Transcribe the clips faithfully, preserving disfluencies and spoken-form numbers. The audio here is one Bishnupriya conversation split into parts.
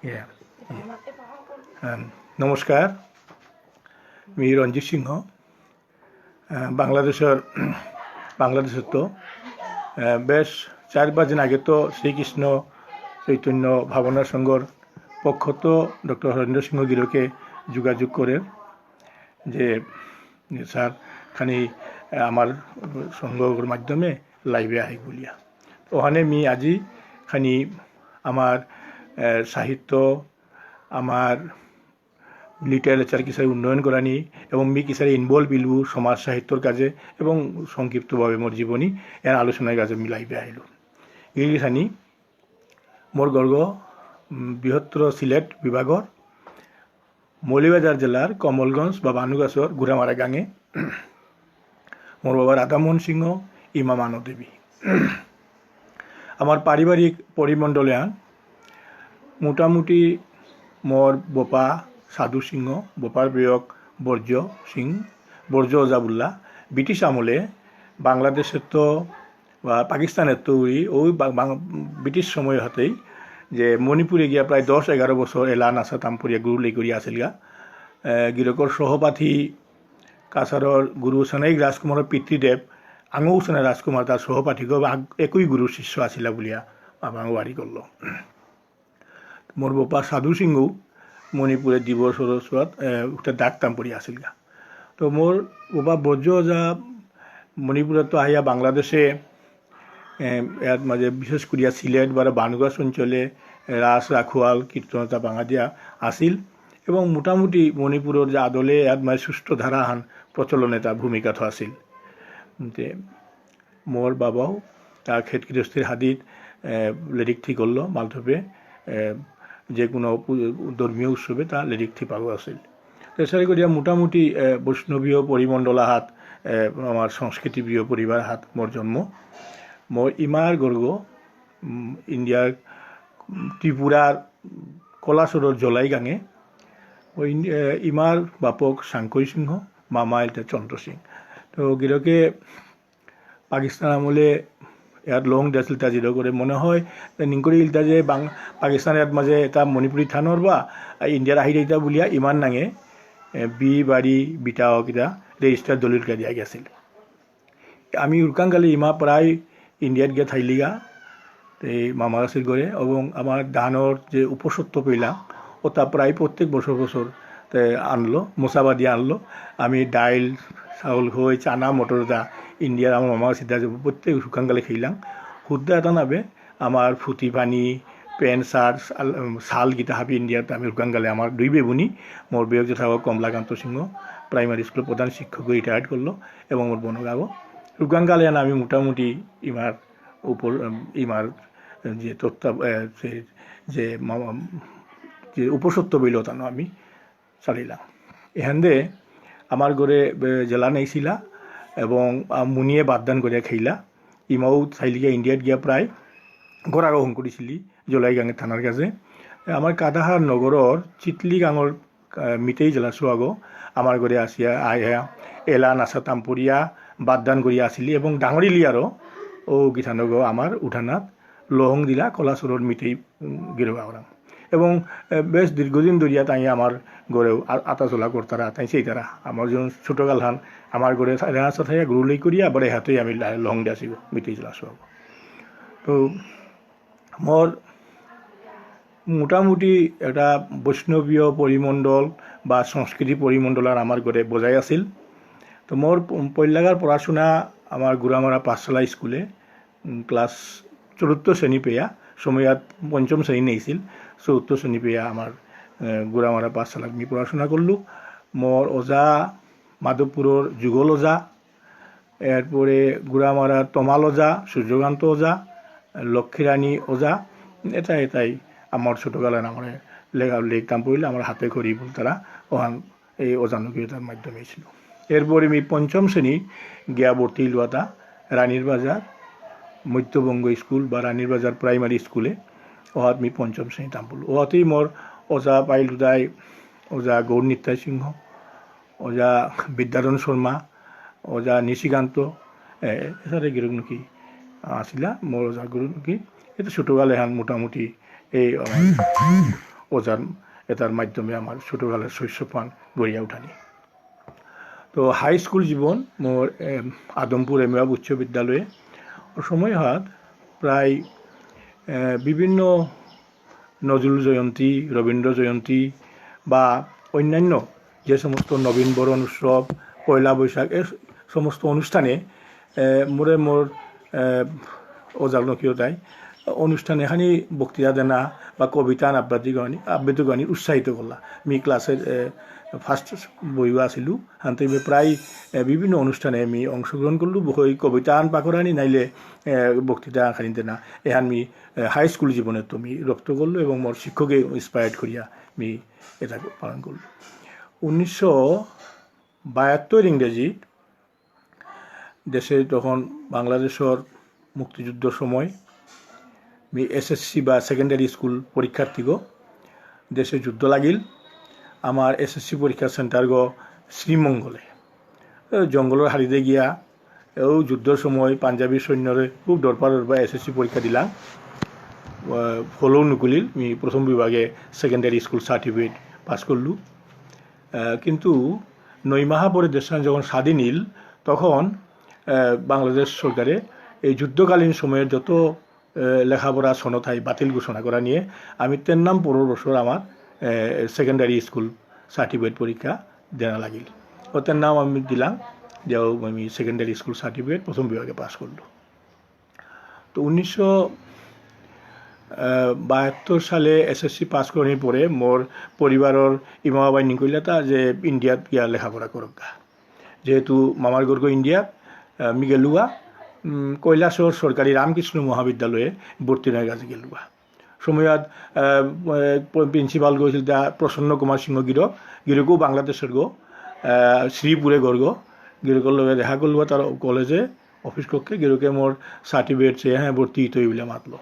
ইয়া। আম, নমস্কার, মি রঞ্জিত সিংহ। আহ, বাংলাদেশর, বাংলাদেশত তো, আহ, বেশ চার পাঁচ দিন আগে তো শ্রীকৃষ্ণ চৈতন্য ভাবনা সংঘর পক্ষত ডক্টর হরেন্দ্র সিংহ গিরকে যোগাযোগ করে যে, যে স্যার খানি, আহ, আমার সংঘর মাধ্যমে live-এ আহি বুলিয়া। ওখানে মি আজি খানি আমার, আহ, সাহিত্য, আমার literature কিসারে উন্নয়ন করানি এবং মি কিসারে involve ইলু সমাজ সাহিত্যর কাজে এবং সংক্ষিপ্তভাবে মোর জীবনী এর আলোচনার কাজে মি live-এ আইলু। গিরি গিথানি, মোর ঘরগ, উম, বৃহত্তর সিলেট বিভাগর মৌলভীবাজার জেলার কমলগঞ্জ বা বানুগাছর গুড়ামারা গাঙে। মোর বাবা রাধামোহন সিংহ, ইমা মানদেবী। আমার পারিবারিক পরিমণ্ডলে আন মোটামুটি মোর বপা সাধু সিংহ, বপার বেয়ক বর্জ্য সিং, বর্জ্য ওজা বুল্লা, ব্রিটিশ আমলে বাংলাদেশেত্ত বা পাকিস্তানেত্ত উড়ি, ওই বা-, বাং-, ব্রিটিশ সময় হতেই যে মণিপুরে গিয়া প্রায় দশ এগারো বছর এলা নাসা তামপুরিয়া গুরু লেই করিয়া আসিলগা। এ, গিরকর সহপাঠী কাছাড়র গুরু সেনাই রাজকুমারর পিতৃদেব আঙৌ সেনাই রাজকুমার তার সহপাঠীগ বা আগ-, একই গুরুর শিষ্য আসিলা বুলিয়া বাবা ওয়ারি করল। মোর বপা সাধু সিংহ মণিপুরে দিবস সরস্বত, এ, উঠে ডাক তামপুরি আসিলগা। তো মোর বপা বজ্র ওজা মণিপুরে তো আহিয়া বাংলাদেশে, এ, ইয়াত মাঝে বিশেষ করিয়া সিলেট বা বানুগাছ অঞ্চলে রাস রাখোয়াল কীর্তন তা বাঙাদিয়া আসিল এবং মোটামুটি মণিপুরর যে আদলে ইয়াত মাঝে সুষ্ঠু ধারা হান প্রচলনে তা ভূমিকা থ আসিল। তে মোর বাবাও তা খেত গৃহস্থীর হাদিত, এ, লেরিক ঠিক করলো, মালঠোপে, এ, যে কোনো পু-, ধর্মীয় উৎসবে তা লেরিক ঠিক পাগো আছিল। তো এসারে করিয়া মোটামুটি, এ, বৈষ্ণবীয় পরিমণ্ডল আহাত, এ, আমার সংস্কৃতিপ্রিয় পরিবার আহাত মোর জন্ম। মোর ইমার গর্গ, উম, ইন্ডিয়ার, উম, ত্রিপুরার কলাসরর জলাই গাঙে। ও ইন-, এ, ইমার বাপক সাংকই সিংহ, মামা ইলতা চন্দ্র সিং। তো গিরকে পাকিস্তান আমলে ইয়াত লং দিয়াছিল তা জিরো করে মনে হয়। তে নিংকরি ইলতা যে বাং-, পাকিস্তান ইয়াত মাঝে এটা মণিপুরি থানর বা, আ, ইন্ডিয়ার আহি দিতা বুলিয়া ইমান নাঙে, এ, বি বাড়ি বিটা কিতা রেজিস্টার দলিল কা দিয়া গেছিল। আমি উরকাং কালে ইমা প্রায় ইন্ডিয়াত গিয়া থাইলিগা। তে মামা গাছির ঘরে এবং আমার ধানর যে উপসত্ব পেলাম, ওটা প্রায় প্রত্যেক বছর বছর তে আনলো, মশাবাদি আনলো। আমি ডাইল, চাউল, খই, চানা, মটর দা ইন্ডিয়ার আমার মামা গাছির দা প্রত্যেক উরকাং কালে খেলাম। হুদ্দা এটা নাবে আমার ফুতি পানি, প্যান্ট, শার্ট, শাল, শাল গিতা হাবি ইন্ডিয়াত আমি উরকাং কালে আমার দুই বেবুনি, মোর বেয়ক যেটা কমলাকান্ত সিংহ, প্রাইমারি স্কুল প্রধান শিক্ষক রিটায়ার্ড করলো এবং মোর বনগাবো। উরকাং কালে আমি মোটামুটি ইমার উপর, উম, ইমার যে তত্ত্ব, এ, যে, যে মামা, যে উপসত্ব বইল তানো আমি চালিলাম। এহানদে আমার ঘরে, এ, জেলা নেইছিলা এবং, আ, মুনিয়ে বাদদান করে খাইলা। ইমাও চাইলিগা ইন্ডিয়াত গিয়া প্রায় ঘোরা গ্রহণ করেছিলি জলাই গাঙে থানার কাছে। আমার কাদাহার নগরর চিতলি গাঙর, আ, মিতেই জেলা সুয়াগো আমার ঘরে আসিয়া আয়া এলা নাসা তামপুরিয়া বাদদান করিয়া আসিলি এবং ডাঙরিলি আরো ও গিথানগো আমার উঠানাত লহং দিলা কলাসুরর মিতেই, উম, গিরগা ওরাং। এবং, এ, বেশ দীর্ঘদিন ধরিয়া তাই আমার ঘরেও আ-, আতা চলা করতারা, তাই সেই তারা। আমার যখন ছোটকাল হান, আমার ঘরে সা-, রানা সাথাইয়া গুরু লই করিয়া, বড় হাতেই আমি লা-, লহং দিয়াছি গো, মিতেই চলা সব। তো মোর মোটামুটি এটা বৈষ্ণবীয় পরিমণ্ডল বা সংস্কৃতি পরিমণ্ডল আর আমার ঘরে বজায় আছিল। তো মোর প-, পৈলাগার পড়াশোনা আমার গুড়ামারা পাঠশালা স্কুলে, উম, ক্লাস চতুর্থ শ্রেণী পেয়া, সময়ত পঞ্চম শ্রেণী নেইছিল, চতুর্থ শ্রেণী পেয়া আমার, এ, গুড়ামারা পাঠশালাত আমি পড়াশোনা করলু। মোর ওজা মাধবপুরর যুগল ওজা, এরপরে গুড়ামারা তমাল ওজা, সূর্যকান্ত ওজা, লক্ষ্মীরানী ওজা, এটা এটাই আমার ছোটকালে আমার লেখা লিখতাম পড়লে আমার হাতে খড়ি বলতারা ওহান এই ওজানুকীয়তার মাধ্যমে ছিল। এরপরে আমি পঞ্চম শ্রেণী গিয়া ভর্তি হইল এটা রানীর বাজার মধ্যবঙ্গ স্কুল বা রানীর বাজার প্রাইমারি স্কুলে। ওহাত আমি পঞ্চম শ্রেণী তাম পড়ল। ওহাতেই মোর ওজা পাইল উদয়, ওজা গৌর নিতাই সিংহ, ওজা বিদ্যাধন শর্মা, ওজা নিশিকান্ত, এ, এসারে গিরক নাকি আসিলা, মোর ওজা গুরু নাকি। এটা ছোটকালে হান মোটামুটি এই আমার ওজার এতার মাধ্যমে আমার ছোটবেলার শৈশবহান গড়িয়া উঠানি। তো হাই স্কুল জীবন মোর, এম, আদমপুর এম এ উচ্চ বিদ্যালয়ে। ও সময় হাত প্রায়, এ, বিভিন্ন নজরুল জয়ন্তী, রবীন্দ্র জয়ন্তী বা অন্যান্য যে সমস্ত নবীন বরণ উৎসব, পয়লা বৈশাখ, এ সমস্ত অনুষ্ঠানে, এ, মোরে মোর, এ, ওজাল নকিও তাই অনুষ্ঠানে খানি বক্তৃতা দেনা বা কবিতা আবৃত্তি গানি, আবৃত্তি গানি উৎসাহিত করলা। মি ক্লাসের, এ, ফার্স্ট বইও আছিলু। হানতে মি প্রায়, এ, বিভিন্ন অনুষ্ঠানে আমি অংশগ্রহণ করলু। বই কবিতা আন পাকরানি নাইলে, এ, বক্তৃতা খানি দেনা। এহান মি, এ, হাই স্কুল জীবনে তো মি রপ্ত করলু এবং মোর শিক্ষকে ইন্সপায়ার্ড করিয়া মি এটা পালন করলু। উনিশশো বাহাত্তর ইংরেজি দেশে তখন বাংলাদেশর মুক্তিযুদ্ধর সময় মি এসএসসি বা সেকেন্ডারি স্কুল পরীক্ষার্থীগো দেশে যুদ্ধ লাগিল। আমার এসএসসি পরীক্ষা সেন্টারগো শ্রীমঙ্গলে। এ, জঙ্গলর হাড়িতে গিয়া এও যুদ্ধর সময় পাঞ্জাবী সৈন্যরে খুব ডরপা ডরপা এসএসসি পরীক্ষা দিলাম। আহ, হলেও নুকুলিল, মি প্রথম বিভাগে সেকেন্ডারি স্কুল সার্টিফিকেট পাস করলু। আহ, কিন্তু নয় মাস পরে দেশহান যখন স্বাধীন ইল, তখন, আহ, বাংলাদেশ সরকারে এই যুদ্ধকালীন সময়ের যত, আহ, লেখাপড়া সনদ হাই বাতিল ঘোষণা করা নিয়ে আমি তেন নাম পরের বছর আমার, আহ, সেকেন্ডারি স্কুল সার্টিফিকেট পরীক্ষা দেনা লাগিল। ও তেন নাম আমি দিলাম, যে আমি সেকেন্ডারি স্কুল সার্টিফিকেট প্রথম বিভাগে পাস করলু। তো উনিশশো বাহাত্তর সালে এসএসসি পাস করার পরে মোর পরিবারর ইমা বাবাই নিকইলাতা যে ইন্ডিয়াত গিয়া লেখাপড়া করুক্কা। যেহেতু মামার ঘরগ ইন্ডিয়াত, আহ, মি গেলুয়া, উম, কৈলাসহর সরকারি রামকৃষ্ণ মহাবিদ্যালয়ে ভর্তি হয়ে গেছে গেলুয়া। সময়ত, আহ, আহ, প্রিন্সিপাল গো আছিল তা প্রসন্ন কুমার সিংহ গিরক, গিরকও বাংলাদেশর গো, আহ, শ্রীপুরে ঘর গো, গিরকর লগে দেখা করলুয়া তার কলেজে, অফিস কক্ষে, গিরকে মোর সার্টিফিকেট চেয়ে, হ্যাঁ, ভর্তি হইতে হইবলে মাতলো।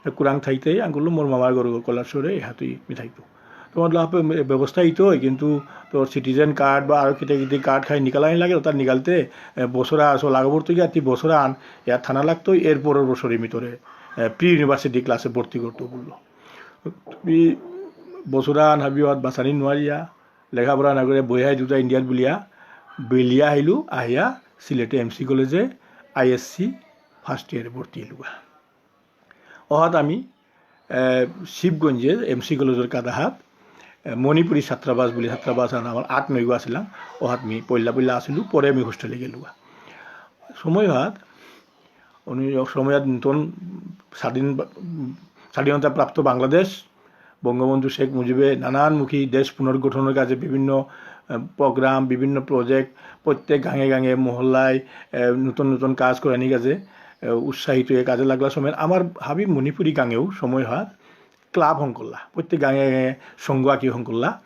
এ কুরাং থাইতে, আঙ্গুলো মোর মামার ঘর গো কৈলাসহরে, এ হাতুই মি থাইতো। তো মতলব, আপে ব্যবস্থা হইতে হয়, কিন্তু তোর সিটিজেন কার্ড বা আরো কিতা কিতা কার্ড খাই নিকালাই লাগে, তার নিকালতে, এ, বছর আসো লাগবর তো গিয়া, তি বছর আন, ইয়া থানা লাগতো, এর পরের বছরই মি তোরে, এ, প্রি ইউনিভার্সিটি ক্লাসে ভর্তি করতো বললো। মি বছর আন হাবি হাত বাসানি নোয়ারিয়া, লেখাপড়া না করে বইহাই দুটা ইন্ডিয়াত বুলিয়া, বেলিয়া আহিলু, আহিয়া সিলেটে এমসি কলেজে আইএসসি ফার্স্ট ইয়ারে ভর্তি হইলুগা। অহাত আমি, এ, শিবগঞ্জে এমসি কলেজর কাদাহাত, এ, মণিপুরী ছাত্রাবাস বুলি ছাত্রাবাস আর আমার আট নয়গো আছিলাম, অহাত মি পইলা পইলা আসিলু, পরে আমি হোস্টেলে গেলুগা। সময় হাত, উনি সময়ত নতুন স্বাধীন বা-, স্বাধীনতা প্রাপ্ত বাংলাদেশ, বঙ্গবন্ধু শেখ মুজিবে নানানমুখী দেশ পুনর্গঠনের কাজে বিভিন্ন, আহ, প্রোগ্রাম, বিভিন্ন প্রজেক্ট, প্রত্যেক গাঙে গাঙে, মহল্লায়, আহ, নতুন নতুন কাজ করানি কাজে, আহ, উৎসাহিত হয়ে কাজে লাগলা সময় আমার হাবি মণিপুরী গাঙেও সময় হয় ক্লাব হংকল্লা, প্রত্যেক গাঙে গাঙে সংঘ আঁকি হংকল্লা।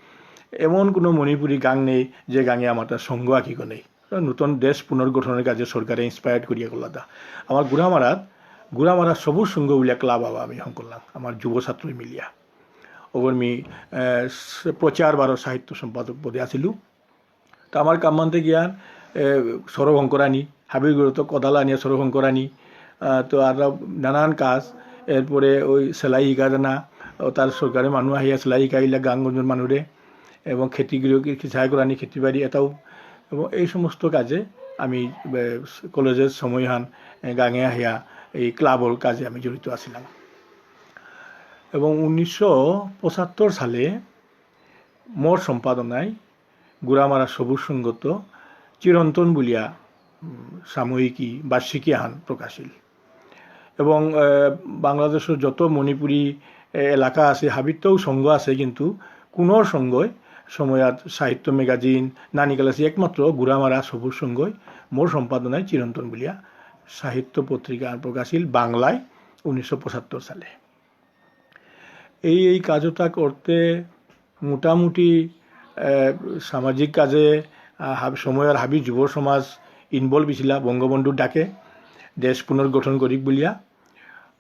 এমন কোনো মণিপুরী গাঙ নেই যে গাঙে আমার তার সংঘ আঁকিগ নেই। নতুন দেশ পুনর্গঠনের কাজে সরকারে ইন্সপায়ার্ড করিয়া করলা তা। আমার গুড়ামারাত, গুড়ামারা সবুজ সংঘ বুলিয়া ক্লাব আবা আমি হং করলাম, আমার যুব ছাত্রই মিলিয়া। ওগর মি, এ, স-, প্রচার বারো সাহিত্য সম্পাদক পদে আছিলু। তো আমার কাম মানতে গিয়া, এ, সড়ক হং করানি, হাবির গুরুত্ব কদাল আনিয়া সড়ক হং করানি, আ, তো আর নানান কাজ, এরপরে ওই সেলাই শিকা দেনা, ও তার সরকারে মানু আহিয়া সেলাই শিকাইলা গাঙগঞ্জর মানুরে, এবং খেতি গৃহ কি-, কি সাহায্য করানি খেতি বাড়ি এটাও, এবং এই সমস্ত কাজে আমি, এ, কলেজের সময়হান, এ, গাঙে আহিয়া এই ক্লাবর কাজে আমি জড়িত আছিলাম। এবং উনিশশো পঁচাত্তর সালে মোর সম্পাদনায় গুড়ামারা সবুজ সংঘত চিরন্তন বুলিয়া, উম, সাময়িকী বার্ষিকী আহান প্রকাশিল। এবং, এ, বাংলাদেশর যত মণিপুরী, এ, এলাকা আছে, হাবিত্তও সংঘ আছে, কিন্তু কোনো সংঘই সময়ত সাহিত্য ম্যাগাজিন না নিকালেছে, একমাত্র গুড়ামারা সবুজ সংঘই মোর সম্পাদনায় চিরন্তন বুলিয়া সাহিত্য পত্রিকা প্রকাশিল বাংলায় উনিশশো পঁচাত্তর সালে। এই, এই কাজটা করতে মোটামুটি, এ, সামাজিক কাজে, আ, হাব-, সময়র হাবি যুব সমাজ ইনভলভ হইছিলা বঙ্গবন্ধুর ডাকে দেশ পুনর্গঠন করিক বুলিয়া।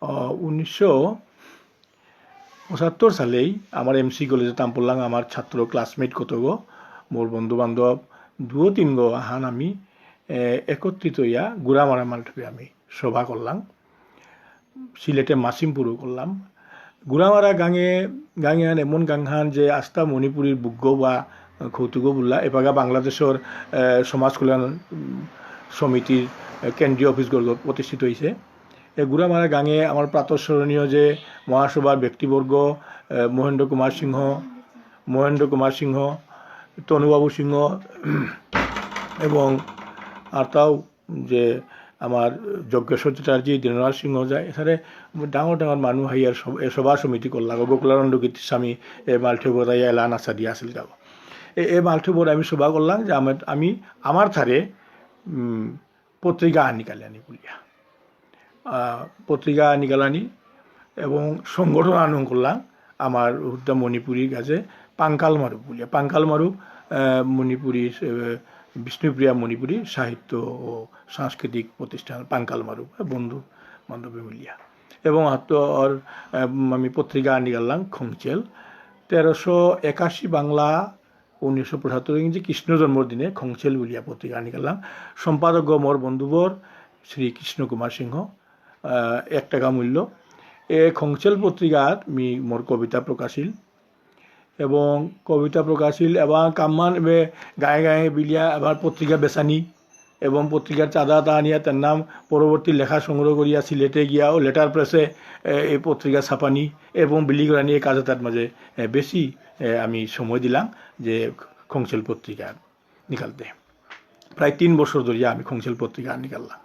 আ, উনিশশো পঁচাত্তর সালেই আমার এমসি কলেজে তাম্পল্লাং আমার ছাত্র ক্লাসমেট কতগো, মোর বন্ধু বান্ধব দুও তিনগো আহান আমি, এ, একত্রিত হইয়া গুড়ামারা মালঠেপে আমি সভা করলাম। সিলেটে মাসিমপুরও করলাম। গুড়ামারা গাঙে, গাঙে আন এমন গাঙহান যে আস্তা মণিপুরীর বুগ্গ বা কৌতুক বুল্লা, এপাগা বাংলাদেশর, এ, সমাজ কল্যাণ, উম, সমিতির, এ, কেন্দ্রীয় অফিস গর্গ প্রতিষ্ঠিত হয়েছে। এ গুড়ামারা গাঙে আমার প্রাতঃস্মরণীয় যে মহাসভার ব্যক্তিবর্গ, এ, মহেন্দ্র কুমার সিংহ, মহেন্দ্র কুমার সিংহ, তনুবাবু সিংহ এবং আর তাও যে আমার যজ্ঞেশ্বর চ্যাটার্জি, দীননাথ সিংহ যায়, এসারে ডাঙর ডাঙর মানু হাইয়ার সভ-, এ সভা সমিতি করলাম। গোকুলানন্দ গীতিস্বামী এ মালঠেপর তাই এলা নাচা দিয়া আসিল গাব। এ, এ মালঠেপর আমি সভা করলাম যে আমি, আমি আমার ঠারে, উম, পত্রিকা আনিকালে আনি বুলিয়া। আহ, পত্রিকা নিকালানি এবং সংগঠন আনন্দ করলাম আমার হুদ্দা মণিপুরী গাছে পাঙ্কাল মারুপ বুলিয়া। পাঙ্কাল মারুপ, আহ, মণিপুরী, আহ, বিষ্ণুপ্রিয়া মণিপুরী সাহিত্য ও সাংস্কৃতিক প্রতিষ্ঠান পাঙ্কাল মারুপ, আহ, বন্ধু বান্ধবী মিলিয়া। এবং হাত আর, আহ, আমি পত্রিকা নিকাললাম খংচেল। তেরোশো একাশি বাংলা উনিশশো পঁচাত্তর ইংরেজি কৃষ্ণ জন্মর দিনে খংচেল বুলিয়া পত্রিকা নিকাললাম। সম্পাদক মোর বন্ধুবর শ্রী কৃষ্ণ কুমার সিংহ, আহ, এক টাকা মূল্য। এ খংচেল পত্রিকাত মি মোর কবিতা প্রকাশিল এবং কবিতা প্রকাশিল এবং কামমান এবে গায়ে গায়ে বিলিয়া আবার পত্রিকা বেচানি এবং পত্রিকার চাঁদা তা আনিয়া তার নাম পরবর্তী লেখা সংগ্রহ করিয়া সিলেটে গিয়াও লেটার প্রেসে, এ, এই পত্রিকা ছাপানি এবং বিলি করানি এই কাজ তার মাঝে, এ, বেশি, এ, আমি সময় দিলাম যে খংচেল পত্রিকা নিকালতে। প্রায় তিন বছর ধরিয়া আমি খংচেল পত্রিকা নিকাললাম।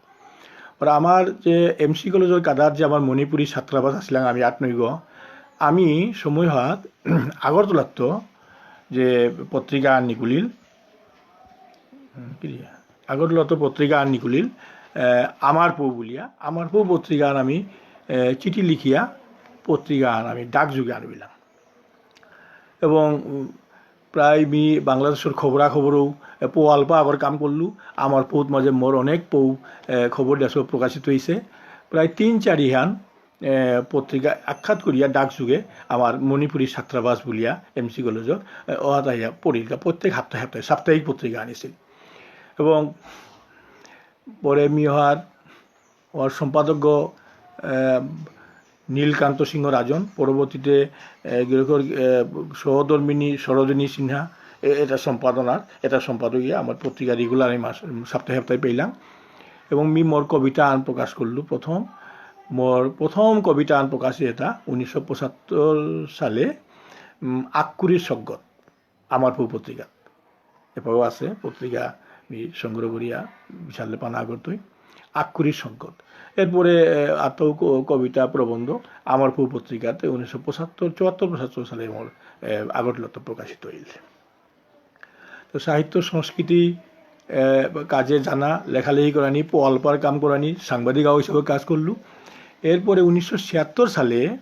আর আমার যে এমসি কলেজর কাদার যে আমার মণিপুরী ছাত্রাবাস আসলাম আমি আট নয় গো, আমি সময় হাত আগরতলাত যে পত্রিকা নিকুলিল, হুম, কি দিয়া? আগরতলাত পত্রিকা নিকুলিল, এ, আমার পৌ বুলিয়া, আমার পৌ পত্রিকা আমি, এ, চিঠি লিখিয়া পত্রিকা আমি ডাক যোগে আনবিলাম। এবং, উম, প্রায় মি বাংলাদেশর খবরাখবরও, এ, পৌ আলপা আগর কাম করলু। আমার পৌত মাঝে মোর অনেক পৌ, এ, খবর দেশ প্রকাশিত হয়েছে। প্রায় তিন চারিহান, এ, পত্রিকা আখ্যাত করিয়া ডাক যোগে আমার মণিপুরী ছাত্রাবাস বুলিয়া এমসি কলেজর, এ, অহাত আহিয়া পড়িলগা, প্রত্যেক সপ্তাহে সপ্তাহে সাপ্তাহিক পত্রিকা আনিছিল। এবং পরে মি অহার ওর সম্পাদক, আহ, নীলকান্ত সিংহ রাজন, পরবর্তীতে, আহ, গিরকর, আহ, সহধর্মিনী সরোজিনী সিনহা, এ-, এটা সম্পাদনার, এটা সম্পাদকীয় আমার পত্রিকা regular আমি মাস, সপ্তাহে সপ্তাহে পেলাম। এবং মি মোর কবিতা আন প্রকাশ করলু প্রথম। মোর প্রথম কবিতা আন প্রকাশ এটা উনিশশো পঁচাত্তর সালে, উম, আক্কুরির স্বর্গত। আমার পৌ পত্রিকা। এপাও আছে পত্রিকা, আমি সংগ্রহ করিয়া বিশালে পানা আগরতই। আক্কুরি সংকট। এরপরে, এ, আত্ম ক-, কবিতা প্রবন্ধ আমার পৌ পত্রিকাতে উনিশশো পঁচাত্তর, চুয়াত্তর পঁচাত্তর সালে আমার, এ, আগরতলাতে প্রকাশিত হইল। তো সাহিত্য সংস্কৃতি, এ, কাজে জানা, লেখালেখি করানি, পৌ আলপার কাম করানি, সাংবাদিক হিসেবে কাজ করলু। এরপরে উনিশশো ছিয়াত্তর সালে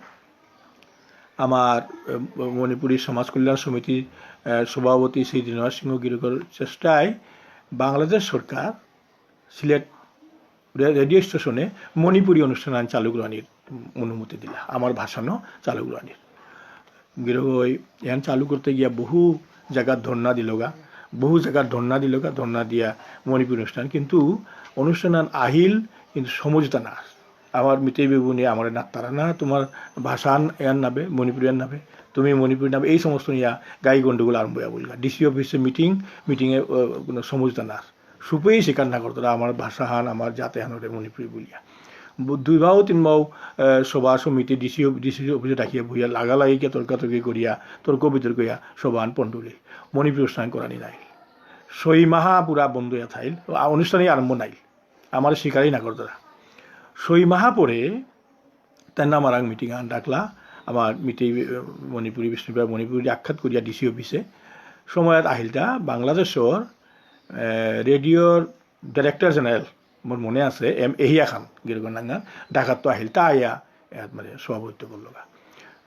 আমার, এ, মণিপুরী সমাজ কল্যাণ সমিতির, এ, সভাপতি শ্রী দীননাথ সিংহ গিরকর চেষ্টায় বাংলাদেশ সরকার সিলেট রে-, রেডিও স্টেশনে মণিপুরী অনুষ্ঠান চালু করানির অনুমতি দিলা, আমার ভাষানো চালু করানির। গিরকই এহান চালু করতে গিয়া বহু জায়গাত ধর্ণা দিলগা, বহু জায়গাত ধর্ণা দিলগা, ধর্ণা দিয়া মণিপুরী অনুষ্ঠান, কিন্তু অনুষ্ঠান আহিল, কিন্তু সমঝোতা না। আমার মিতেই বেবুনি আমার নাত্তারা না, তোমার ভাষা আন-, এহান নাবে, মণিপুরী আন নাবে, তুমি মণিপুরী নাবে, এই সমস্ত নিয়া গাই গন্ডগোল আরম্ভ হইয়া বলগা। ডিসি অফিসে মিটিং, মিটিংয়ে, আহ, কোনো সমঝোতা না। সুপেই স্বীকার না করতারা আমার ভাষা হান, আমার জাতে হানরে মণিপুরী বলিয়া। ব-, দুই ভাও তিন ভাও, আহ, সভা সমিতি ডিসি অফ-, ডিসি অফিসে ডাকিয়া বহিয়া লাগালাগি কে তর্কাতর্কি করিয়া, তর্ক বিতর্ক হইয়া সভা আন পণ্ডুলি। মণিপুরী অনুষ্ঠান করানি নাই। ছয় মাহা পুরা বন্ধ হইয়া থাইল, আ, অনুষ্ঠানই আরম্ভ নাই। আমার স্বীকারই না করতারা। ছয় মাহা পরে তার নাম আর মিটিং আন ডাকলা, আমার মিটিং, আহ, মণিপুরী, বিষ্ণুপ্রিয়া মণিপুরী আখ্যাত করিয়া ডিসি অফিসে। সময়ত আহিলতা বাংলাদেশর, আহ, রেডিওর ডাইরেক্টর জেনারেল, মোর মনে আছে, এম এহিয়া খান, গিরকর নাঙহান, ঢাকাত তো আহিল, তা আইয়া, এ, মানে, সভাপতিত্ব করলগা।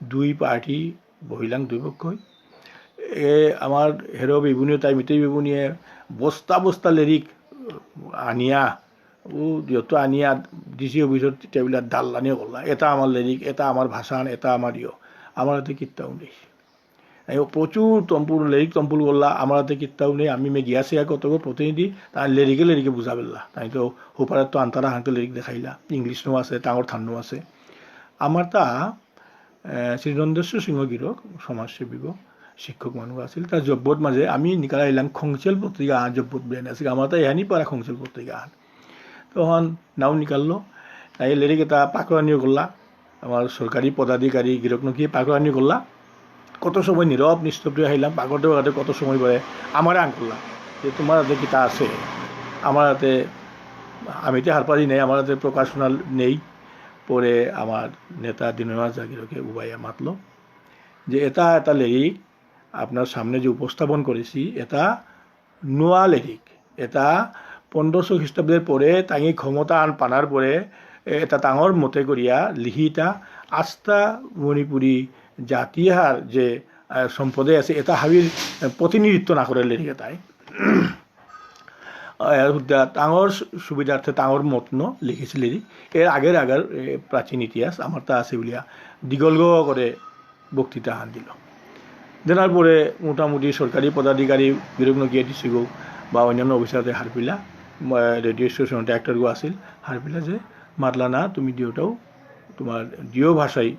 দুই পার্টি বহিলাং দুই পক্ষই। এ, আমার হেরো বেবুনিও তাই মিতেই বেবুনিয়ে বস্তা বস্তা লেরিক আনিয়া, ও যত আনিয়া ডিসি অফিসর টেবিলত দাল্লানিও করলা। এটা আমার লেরিক, এটা আমার ভাষান, এটা আমার ইয়ো। আমার হাতে কিত্তাও নেই। এই প্রচুর তম্পুল, লেরিক তম্পুল করলা, আমার হাতে কিত্তাও নেই। আমি মে গিয়া সেয়া কতগো প্রতিনিধি, তাই লেরিকে লেরিকে বুঝা পেললা। তাই তো হোপারে তো আন্তারা হাতে লেরিক দেখাইলা, ইংলিশ নো আছে, টাঙর থান নো আছে। আমার তা, আহ, শ্রী নন্দেশ্বর সিংহ গিরক সমাজসেবী গো, শিক্ষক মানু আছিল। তার জব্বত মাঝে আমি নিকালা ইলাম খংচেল পত্রিকা আন, জব্বত ব্রেন আছে, আমার তাই এহানি পারা খংচেল পত্রিকা আন। তখন নাও নিকাললো, তাই লেরিক এটা পাকরানিও করলা, আমার সরকারি পদাধিকারী গিরক নকিয়ে পাকরানিও করলা। কত সময় নীরব নিস্তব্ধ হইলাম, পাকরতে পাকরতে কত সময় পরে আমার আন করলা যে তোমার হাতে কিতা আছে, আমার হাতে, আমি তো হারপারি নেই, আমার হাতে প্রকাশনা নেই। পরে আমার নেতা দীননাথ ঝা গিরকে উবাইয়া মাতলো যে এটা এটা লেরিক আপনার সামনে যে উপস্থাপন করেছি, এটা নোয়া লেরিক, এটা পনেরোশো খ্রিস্টাব্দের পরে তাঙি ক্ষমতা আন পানার পরে এ, এটা তাঙর মতে করিয়া লিখিতা আস্থা মণিপুরী জাতিহার যে আহ, সম্প্রদায় আছে, এটা হাবির আহ, প্রতিনিধিত্ব না করে লেরিক এটাই। আহ, হুদ্দা তাঙর সু-, সুবিধার্থে তাঙর মতন লিখেছিল এরি। এর আগের আগের এ, প্রাচীন ইতিহাস আমার তা আছে বুলিয়া দীঘলগ করে বক্তৃতা হান দিল। দেনার পরে মোটামুটি সরকারি পদাধিকারী গিরক নকিয়ে ডিসি গো বা অন্যান্য অফিসারতে হারপিলা, আহ, রেডিও স্টেশন ডাইরেক্টর গো আছিল, হারপিলা যে মাতলা না, তুমি দিওটাও তোমার দিও ভাষায়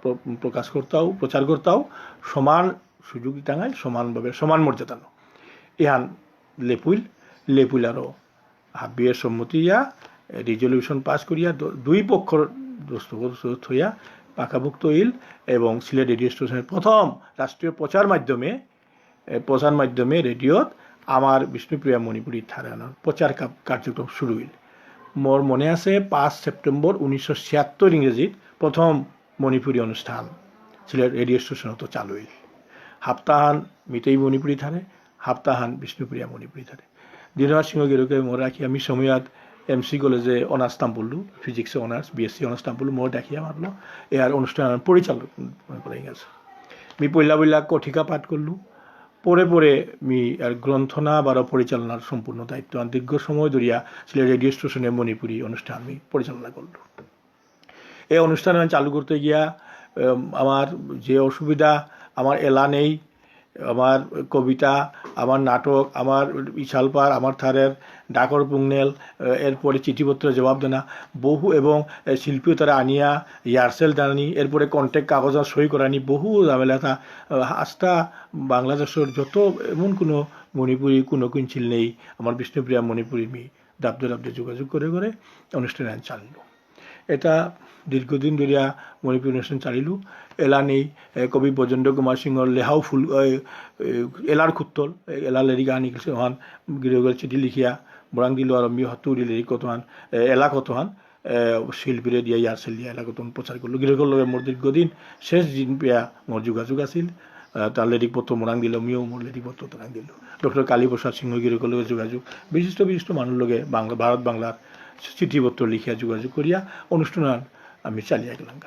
প্র-, প্রকাশ করতাও, প্রচার করতাও, সমান সুযোগ দিতাঙাই, সমানভাবে, সমান মর্যাদা নো। এহান লেপুইল, লেপুইল আরো হাবিয়ে সম্মতি ইয়া, রেজলিউশন পাস করিয়া দ-, দুই পক্ষর দস্তখত হইয়া পাকাভুক্ত হইল এবং সিলেট রেডিও স্টেশনের প্রথম রাষ্ট্রীয় প্রচার মাধ্যমে, এ, প্রচার মাধ্যমে রেডিওত আমার বিষ্ণুপ্রিয়া মণিপুরী ঠারহানর প্রচার কা-, কার্যক্রম শুরু হইল। মোর মনে আছে পাঁচ সেপ্টেম্বর উনিশশো ছিয়াত্তর ইংরেজিত প্রথম মণিপুরী অনুষ্ঠান সিলেট রেডিও স্টেশনত চালু হইল। হাপ্তাহান মিতেই মণিপুরী ঠারে, হাপ্তাহান বিষ্ণুপ্রিয়া মণিপুরী ঠারে। দীননাথ সিংহ গিরকে মোর রাখি আমি সময়ত এম সি কলেজে অনার্স তাম্পুল্লু, ফিজিক্সে honours, B S C honours তাম্পুল্লু, মোর ডাকিয়া মাতলো, এ আর অনুষ্ঠান পরিচালক করে গেছে। মি পইলা পইলা কথিকা পাঠ করলু, পরে পরে মি আর গ্রন্থনা বারো পরিচালনার সম্পূর্ণ দায়িত্ব আন দীর্ঘ সময় ধরিয়া সিলেট রেডিও স্টেশনে মণিপুরী অনুষ্ঠান মি পরিচালনা করলু। এই অনুষ্ঠান আমি চালু করতে গিয়া, এম, আমার যে অসুবিধা, আমার এলা নেই, আমার কবিতা, আমার নাটক, আমার ইশালপার, আমার থারের ডাকর পুংনেল, এ, এরপরে চিঠিপত্র জবাব দেনা, বহু এবং, এ, শিল্পীও তারা আনিয়া রিহার্সেল দানি, এরপরে কন্ট্যাক্ট কাগজ সই করানি, বহু ঝামেলা থা, আ, আস্থা বাংলাদেশের যত এমন কোনো মণিপুরী কোনো কুঞ্চিল নেই, আমার বিষ্ণুপ্রিয়া মণিপুরী মি দাবদে দাবদে যোগাযোগ করে করে অনুষ্ঠান আন চালু। এটা দীর্ঘদিন ধরিয়া মণিপুরী অনুষ্ঠান চালিলু। এলা নেই, এ, কবি ব্রজেন্দ্র কুমার সিংহর লেহাও ফুল, এ, এ, এলার খুত্তল, এ, এলা লেরিক আনি গেছে, ওহান গিরগল চিঠি লিখিয়া, বরাং দিল আর মি হতুরি লেরিক কতহান, এ, এলা কতহান, এ, শিল্পীরে দিয়া রিহার্সেল দিয়া এলা কতহান প্রচার করলু। গিরগল লগে মোর দীর্ঘদিন শেষ দিন পেয়া মোর যোগাযোগ আছিল। আহ, তার লেরিক পত্র মোরাং দিল, মিও মোর লেরিক পত্র তারাং দিল। ডক্টর কালীপ্রসাদ সিংহ গিরকর লগে যোগাযোগ, বিশিষ্ট বিশিষ্ট মানুষ লগে বাংলা, ভারত বাংলার চিঠিপত্র লিখিয়া যোগাযোগ করিয়া অনুষ্ঠান আমি চালিয়ে গেলাম।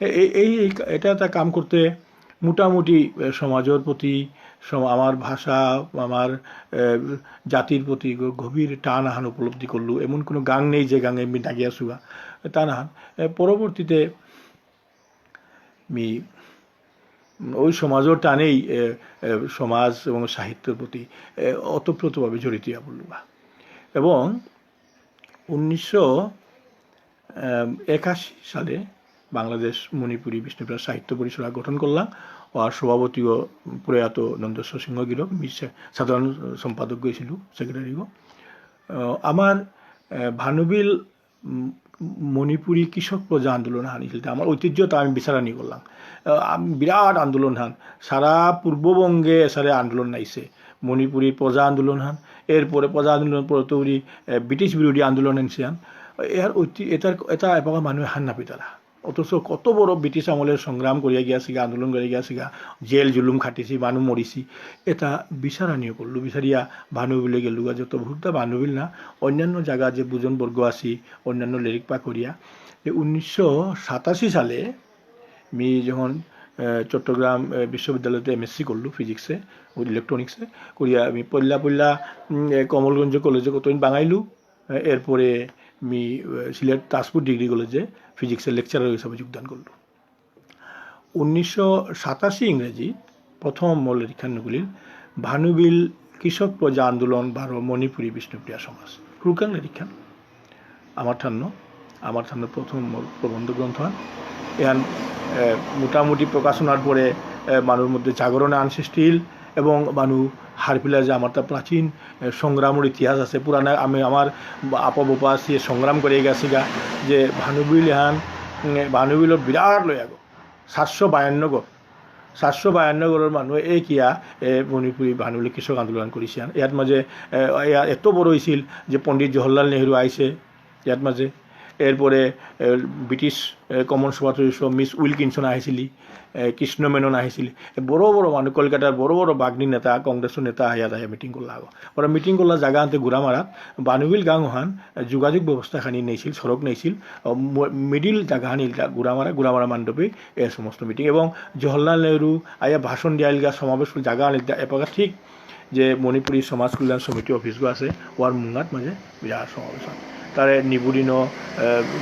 এ-, এ-, এই, এই, এটা একটা কাম করতে মোটামুটি, এ, সমাজের প্রতি, সম-, আমার ভাষা, আমার, এ, জাতির প্রতি গ-, গভীর টান আহান উপলব্ধি করলু। এমন কোনো গাঙ নেই যে গাঙে আমি না গিয়া শুয়া, টান আহান। এ, পরবর্তীতে মি ওই সমাজের টানেই, এ, এ, সমাজ এবং সাহিত্যের প্রতি, এ, ওতপ্রোতভাবে জড়িত ইয়া পড়লুগা। এবং উনিশশো একাশি সালে বাংলাদেশ মণিপুরী বিষ্ণুপ্রিয়া সাহিত্য পরিষদ গঠন করলাম। আর সভাপতিও প্রয়াত নন্দেশ্বর সিংহ গিরক, মি সে-, সাধারণ সম্পাদক গেছিল, সেক্রেটারিও। আহ, আমার, আহ, ভানুবিল উম, মণিপুরী কৃষক প্রজা আন্দোলন আহান ইসিলতে আমার ঐতিহ্যতা আমি বিচারানি করলাম। আহ, আম-, বিরাট আন্দোলন হান, সারা পূর্ববঙ্গে এসারে আন্দোলন নাইছে। মণিপুরী প্রজা আন্দোলন হান, এরপরে প্রজা আন্দোলন পরে তৌরি, আহ, ব্রিটিশ বিরোধী আন্দোলন আনছে হান। এর ঐতি-, এটার, এটা এপাকা মানুষ হান না পিতারা। অথচ কত বড় ব্রিটিশ আমলে সংগ্রাম করিয়া গিয়াছিগা, আন্দোলন করিয়া গিয়াছিগা, জেল জুলুম খাটিছি, মানুষ মরিছি, এটা বিচারানিও করলু। বিচারিয়া ভানুবিলে গেলুগা, যত বহুতটা ভানুবিল না, অন্যান্য জায়গা যে বুজন বর্গ আছি, অন্যান্য লেরিক পাকরিয়া। এই উনিশশো সাতাশি সালে মি যখন, আহ, চট্টগ্রাম, আহ, বিশ্ববিদ্যালয়তে এমএসসি করলু ফিজিক্সে, ইলেকট্রনিক্সে, করিয়া আমি পল্লা পল্লা, উম, এ, কমলগঞ্জ কলেজে কতদিন বাঙাইলু, এরপরে মি, আহ, সিলেট তাজপুর ডিগ্রি কলেজে ফিজিক্সের লেকচারার হিসাবে যোগদান করলু। উনিশশো সাতাশি ইংরেজি প্রথম মোর লেরিকহান নিকুলিল ভানুবিল কৃষক প্রজা আন্দোলন বারো মণিপুরী বিষ্ণুপ্রিয়া সমাজ। হুরকাং লেরিকহান আমার ঠান্য, আমার ঠান্য প্রথম মোর প্রবন্ধ গ্রন্থহান। এহান এ, মোটামুটি প্রকাশনার পরে, এ, মানুর মধ্যে জাগরণ আন সৃষ্টি হইল এবং মানু হারপিলা যে আমার তা প্রাচীন, এ, সংগ্রামর ইতিহাস আছে, পুরানা আমি আমার আপা বোপা সে সংগ্রাম করে গেছিগা যে ভানুবিল এহান, উম, ভানুবিলর বিরাট লয়াগো, সাতশো বায়ান্ন গো, সাতশো বায়ান্ন গরর মানু এ কিয়া, এ, মণিপুরী ভানুবিল কৃষক আন্দোলন করেছিলেন। ইয়াত মাঝে, এ, এয়া এত বড় হয়েছিল যে পণ্ডিত জওহরলাল নেহরু আইসে, ইয়াত মাঝে। এরপরে, এ, ব্রিটিশ, এ, কমন সভার সদস্য মিস উইলকিনসন আহিছিলি, এ, কৃষ্ণ মেনন আহিছিলি। এ, বড় বড় মানু, কলকাতার বড় বড় বাগ্মী নেতা, কংগ্রেসর নেতা ইয়াত আয়া মিটিং করলা আগো। ওরা মিটিং করলা জাগা আনতে গুড়ামারা, ভানুবিল গাঙ হান, এ, যোগাযোগ ব্যবস্থা খানি নেইছিল, সড়ক নেইছিল। অ, ম-, মিডিল জাগা হান ইলতা গুড়ামারা, গুড়ামারা মণ্ডপে এ সমস্ত মিটিং। এবং জওহরলাল নেহরু আয়া ভাষণ দিয়া ইলগা সমাবেশ জাগা আন ইলতা এপাকা ঠিক যে মণিপুরী সমাজ কল্যাণ সমিতি অফিসগো আছে, ওয়ার মুঙাত মাঝে বিরাট সমাবেশ হয়। তারে নিবুদিন, আহ,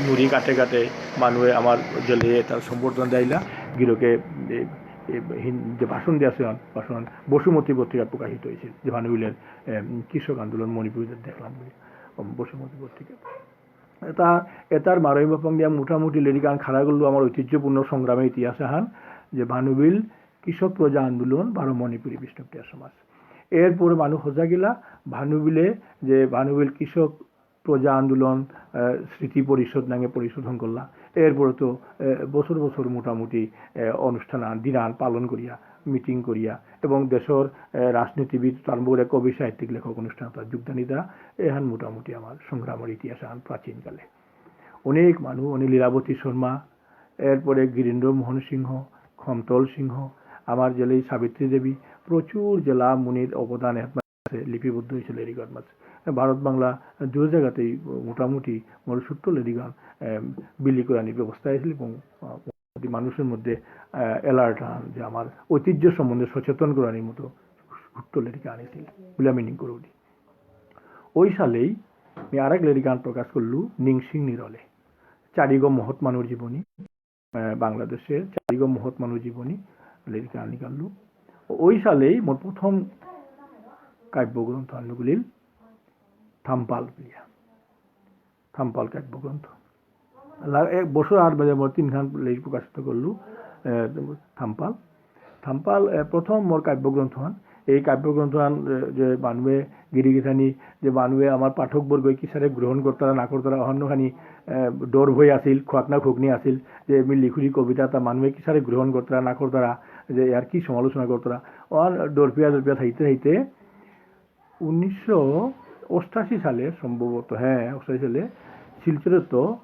নুরি কাটে কাটে মানুয়ে আমার জেলে তার সম্বর্ধনা দিলা। গিরকে, এ, এ, হিন-, যে ভাষণ দিয়ে আসে, ভাষণ বসুমতী পত্রিকাত প্রকাশিত হয়েছিল, যে ভানুবিলের, এ, কৃষক আন্দোলন মণিপুরীতে দেখলাম বলে, উম, বসুমতী পত্রিকা। এটা, এটার মারই বাপং দিয়া মোটামুটি লেরিকান খাড়া করলো আমার ঐতিহ্যপূর্ণ সংগ্রামের ইতিহাস আহান, যে ভানুবিল কৃষক প্রজা আন্দোলন বারো মণিপুরী বিষ্ণুপ্রিয়া সমাজ। এরপরে মানু হজা গেলা, ভানুবিলে যে ভানুবিল কৃষক প্রজা আন্দোলন, আহ, স্মৃতি পরিষদ নাঙে পরিষদ হঙকরলা। এরপরে তো, আহ, বছর বছর মোটামুটি, আহ, অনুষ্ঠান আন, দিন আন পালন করিয়া, মিটিং করিয়া এবং দেশর, আহ, রাজনীতিবিদ আরম্ভ করে কবি সাহিত্যিক লেখক অনুষ্ঠান তার যোগদান দিতা। এহান মোটামুটি আমার সংগ্রামের ইতিহাস আন প্রাচীন কালে। অনেক মানু, অনেক লীলাবতী শর্মা, এরপরে গিরীন্দ্র মোহন সিংহ, খমতল সিংহ, আমার জেলে সাবিত্রী দেবী, প্রচুর জেলা মুনির অবদান এহাত আছে, লিপিবদ্ধ হয়েছিল লেরিকহাত মাঝে। ভারত বাংলা দুই জায়গাতেই মোটামুটি মোর ছোট্ট লেরিকহান, এম, বিলি করানির ব্যবস্থা হয়েছিল এবং, আহ, মোটামুটি মানুষের মধ্যে, আহ, alert আন যে আমার ঐতিহ্য সম্বন্ধে সচেতন করানির মতো ছোট্ট লেরিক আনিছিল, বুলে আমি নিং করুনি। ওই সালেই আমি আরেক লেরিকহান প্রকাশ করলু, নিংসিং নিরলে, চারিগো মহৎ মানুর জীবনী। আহ, বাংলাদেশে চারিগো মহৎ মানু জীবনী লেরিক আনি কাল্লু। ওই সালেই মোর প্রথম কাব্যগ্রন্থ আনুগুলিল থাম্পাল বুলিয়া। থাম্পাল কাব্যগ্রন্থ। লা-, এক বছর আট বাজে মোর তিনখান লেরিক প্রকাশিত করলু, আহ, থাম্পাল। থাম্পাল, এ, প্রথম মোর কাব্যগ্রন্থহান। এই কাব্যগ্রন্থহান, এ, যে মানুয়ে গিরিগিথানি, যে মানুয়ে আমার পাঠকবর্গ কিসারে গ্রহণ করতারা না করতারা, অহানখানি, এ, ডর ভয় আছিল, খোয়াকনা খোকনি আছিল, যে আমি লিখুরি কবিতা তা মানুয়ে কিসারে গ্রহণ করতারা না করতারা, যে আর কি সমালোচনা করতারা। অহান ডরপিয়া ডরপিয়া থাইতে থাইতে উনিশশো অষ্টাশি সালে সম্ভবত, হ্যাঁ, অষ্টাশি সালে শিলচরে তো,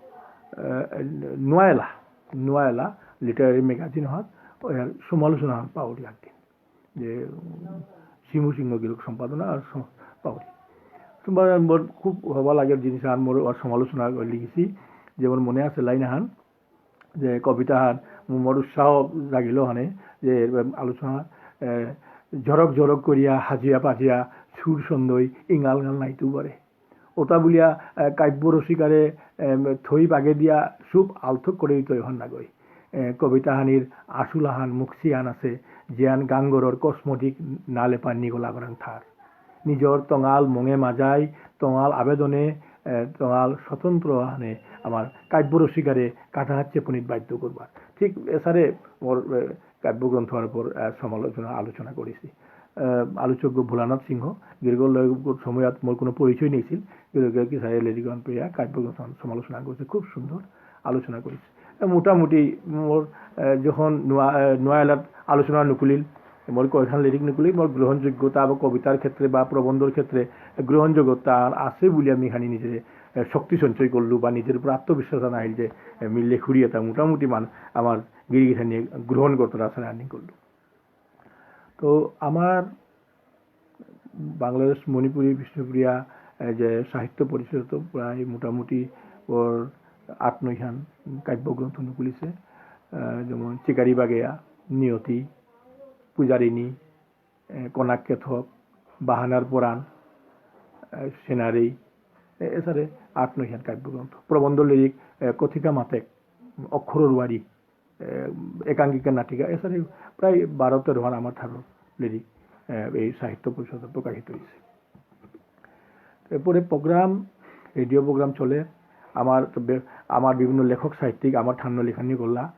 এ, নোয়ালা, নোয়ালা literary magazine হাত, ওর সমালোচনা পাউরি একদিন। যে, উম, শিমু সিংহ গিরক সম্পাদনা আর সম-, পাউরি। তোমার মোর খুব হবা লাগে জিনিস আর মোর, ওর সমালোচনা লিখেছি, যেমন মনে আছে লাইন আহান, যে কবিতা হান মোর উৎসাহ জাগিল হানে, যে এর আলোচনা, এ, ঝরক ঝরক করিয়া হাজিয়া পাজিয়া সুর সন্দই ইঙাল গাল নাইতেও পারে। ওটা বুলিয়া, এ, কাব্য রসিকারে, এ, থই বাগে দিয়া সুপ আলথক করে দিত এখন নাগই। এ, কবিতাহানির আসুলাহান মুক্সিহান আছে, জিয়ান গাঙ্গরর cosmetic নালে পানি গোলা গরাং থার। নিজর তঙাল মঙে মাজাই, তঙাল আবেদনে, এ, তঙাল স্বতন্ত্র হানে আমার কাব্য রসিকারে কাটা হাচ্ছে পুনিত বাধ্য করবার। ঠিক এসারে মোর, এ, কাব্যগ্রন্থর উপর, এ, সমালোচনা, আলোচনা করেছি। এ, আলোচক ভোলানাথ সিংহ, গিরগর লগে সময়ত মোর কোনো পরিচয় নেই ছিল, গিরগর কি সারে লেরিকহান পেয়া কাব্যগ্রন্থ সমালোচনা করেছে, খুব সুন্দর আলোচনা করেছে। এ, মোটামুটি মোর, এ, যখন নোয়া-, এ, নোয়ালাত আলোচনা নুকুলিল, মোর কয়খান লেরিক নুকুলিল, মোর গ্রহণযোগ্যতা বা কবিতার ক্ষেত্রে বা প্রবন্ধর ক্ষেত্রে গ্রহণযোগ্যতা আছে বলে আমি খানি নিজে, এ, শক্তি সঞ্চয় করলু বা নিজের উপর আত্মবিশ্বাস আনা হইল যে, এ, আমি লেখুরি এটা মোটামুটি মান আমার গিরিগিথানি গ্রহণ করতে রাস্তা রানিং করলু। তো আমার বাংলাদেশ মণিপুরী বিষ্ণুপ্রিয়া, এ, যে সাহিত্য পরিষদ তো প্রায় মোটামুটি ওর আট নয়খান কাব্যগ্রন্থ নুকুলিছে, এ, যেমন চিকারি বাগেয়া, নিয়তি, পূজারিণী, এ, কনাক কেথক, বাহানার পরাণ, এ, সেনারেই, এ, এসারে আট নয়খান কাব্যগ্রন্থ। প্রবন্ধ লেরিক, এ, কথিকা মাতেক, অক্ষরর ওয়ারি, এ, একাঙ্কিকা নাটিকা, এসারে প্রায় বারো তেরোহান আমার ঠারর লেরিক, এ, এই সাহিত্য পরিষদে প্রকাশিত হয়েছে। এরপরে program, radio program চলে। আমার তো বে-, আমার বিভিন্ন লেখক সাহিত্যিক আমার ঠান্ডা লেখানি করলা।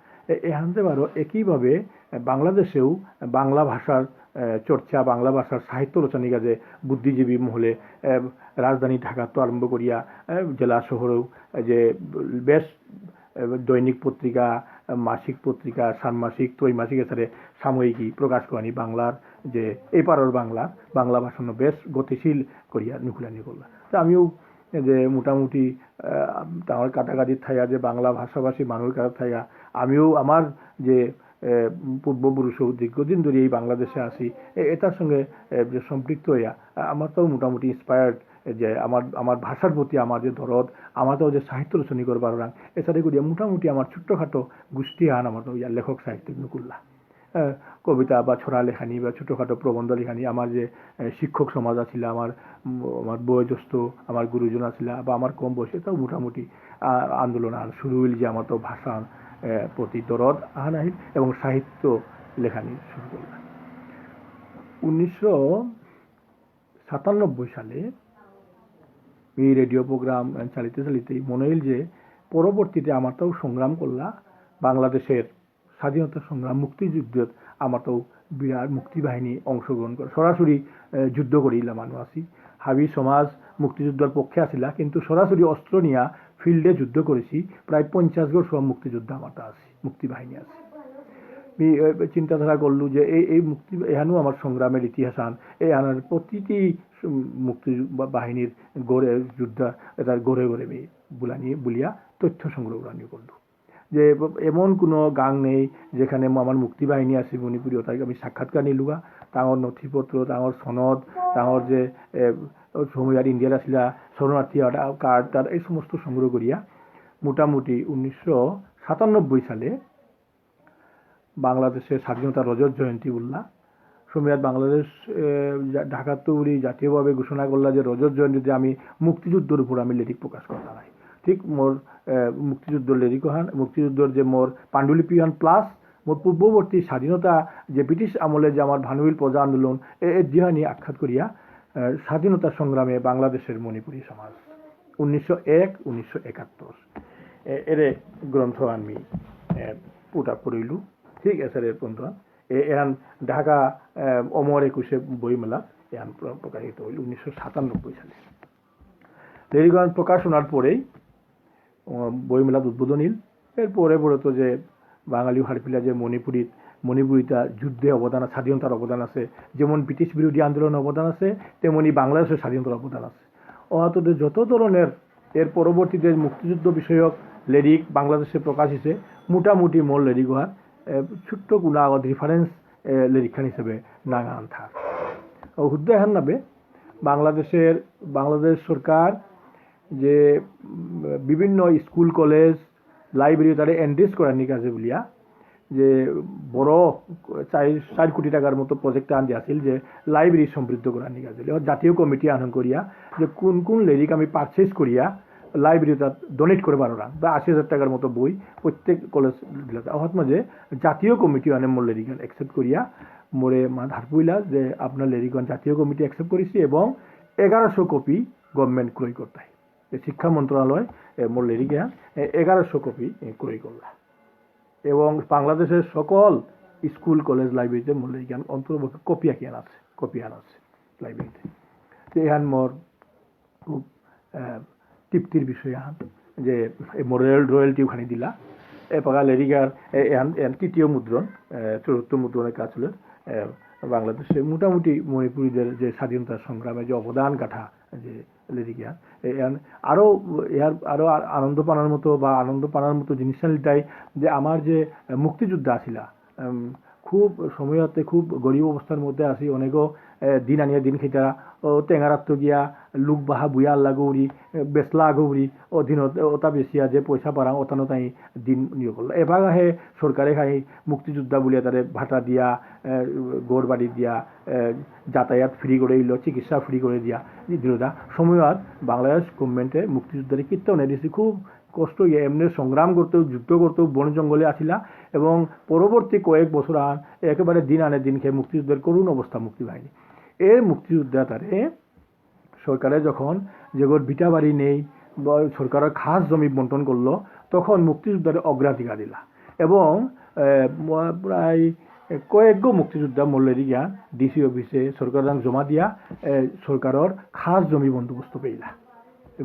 এবং, এ, ম-, প্রায়, এ, কয়েকগো মুক্তিযোদ্ধা মোর লেরিক ইয়ান ডিসি অফিসে সরকাররাং জমা দিয়া, এ, সরকারর খাস জমি বন্দোবস্ত পেইলা,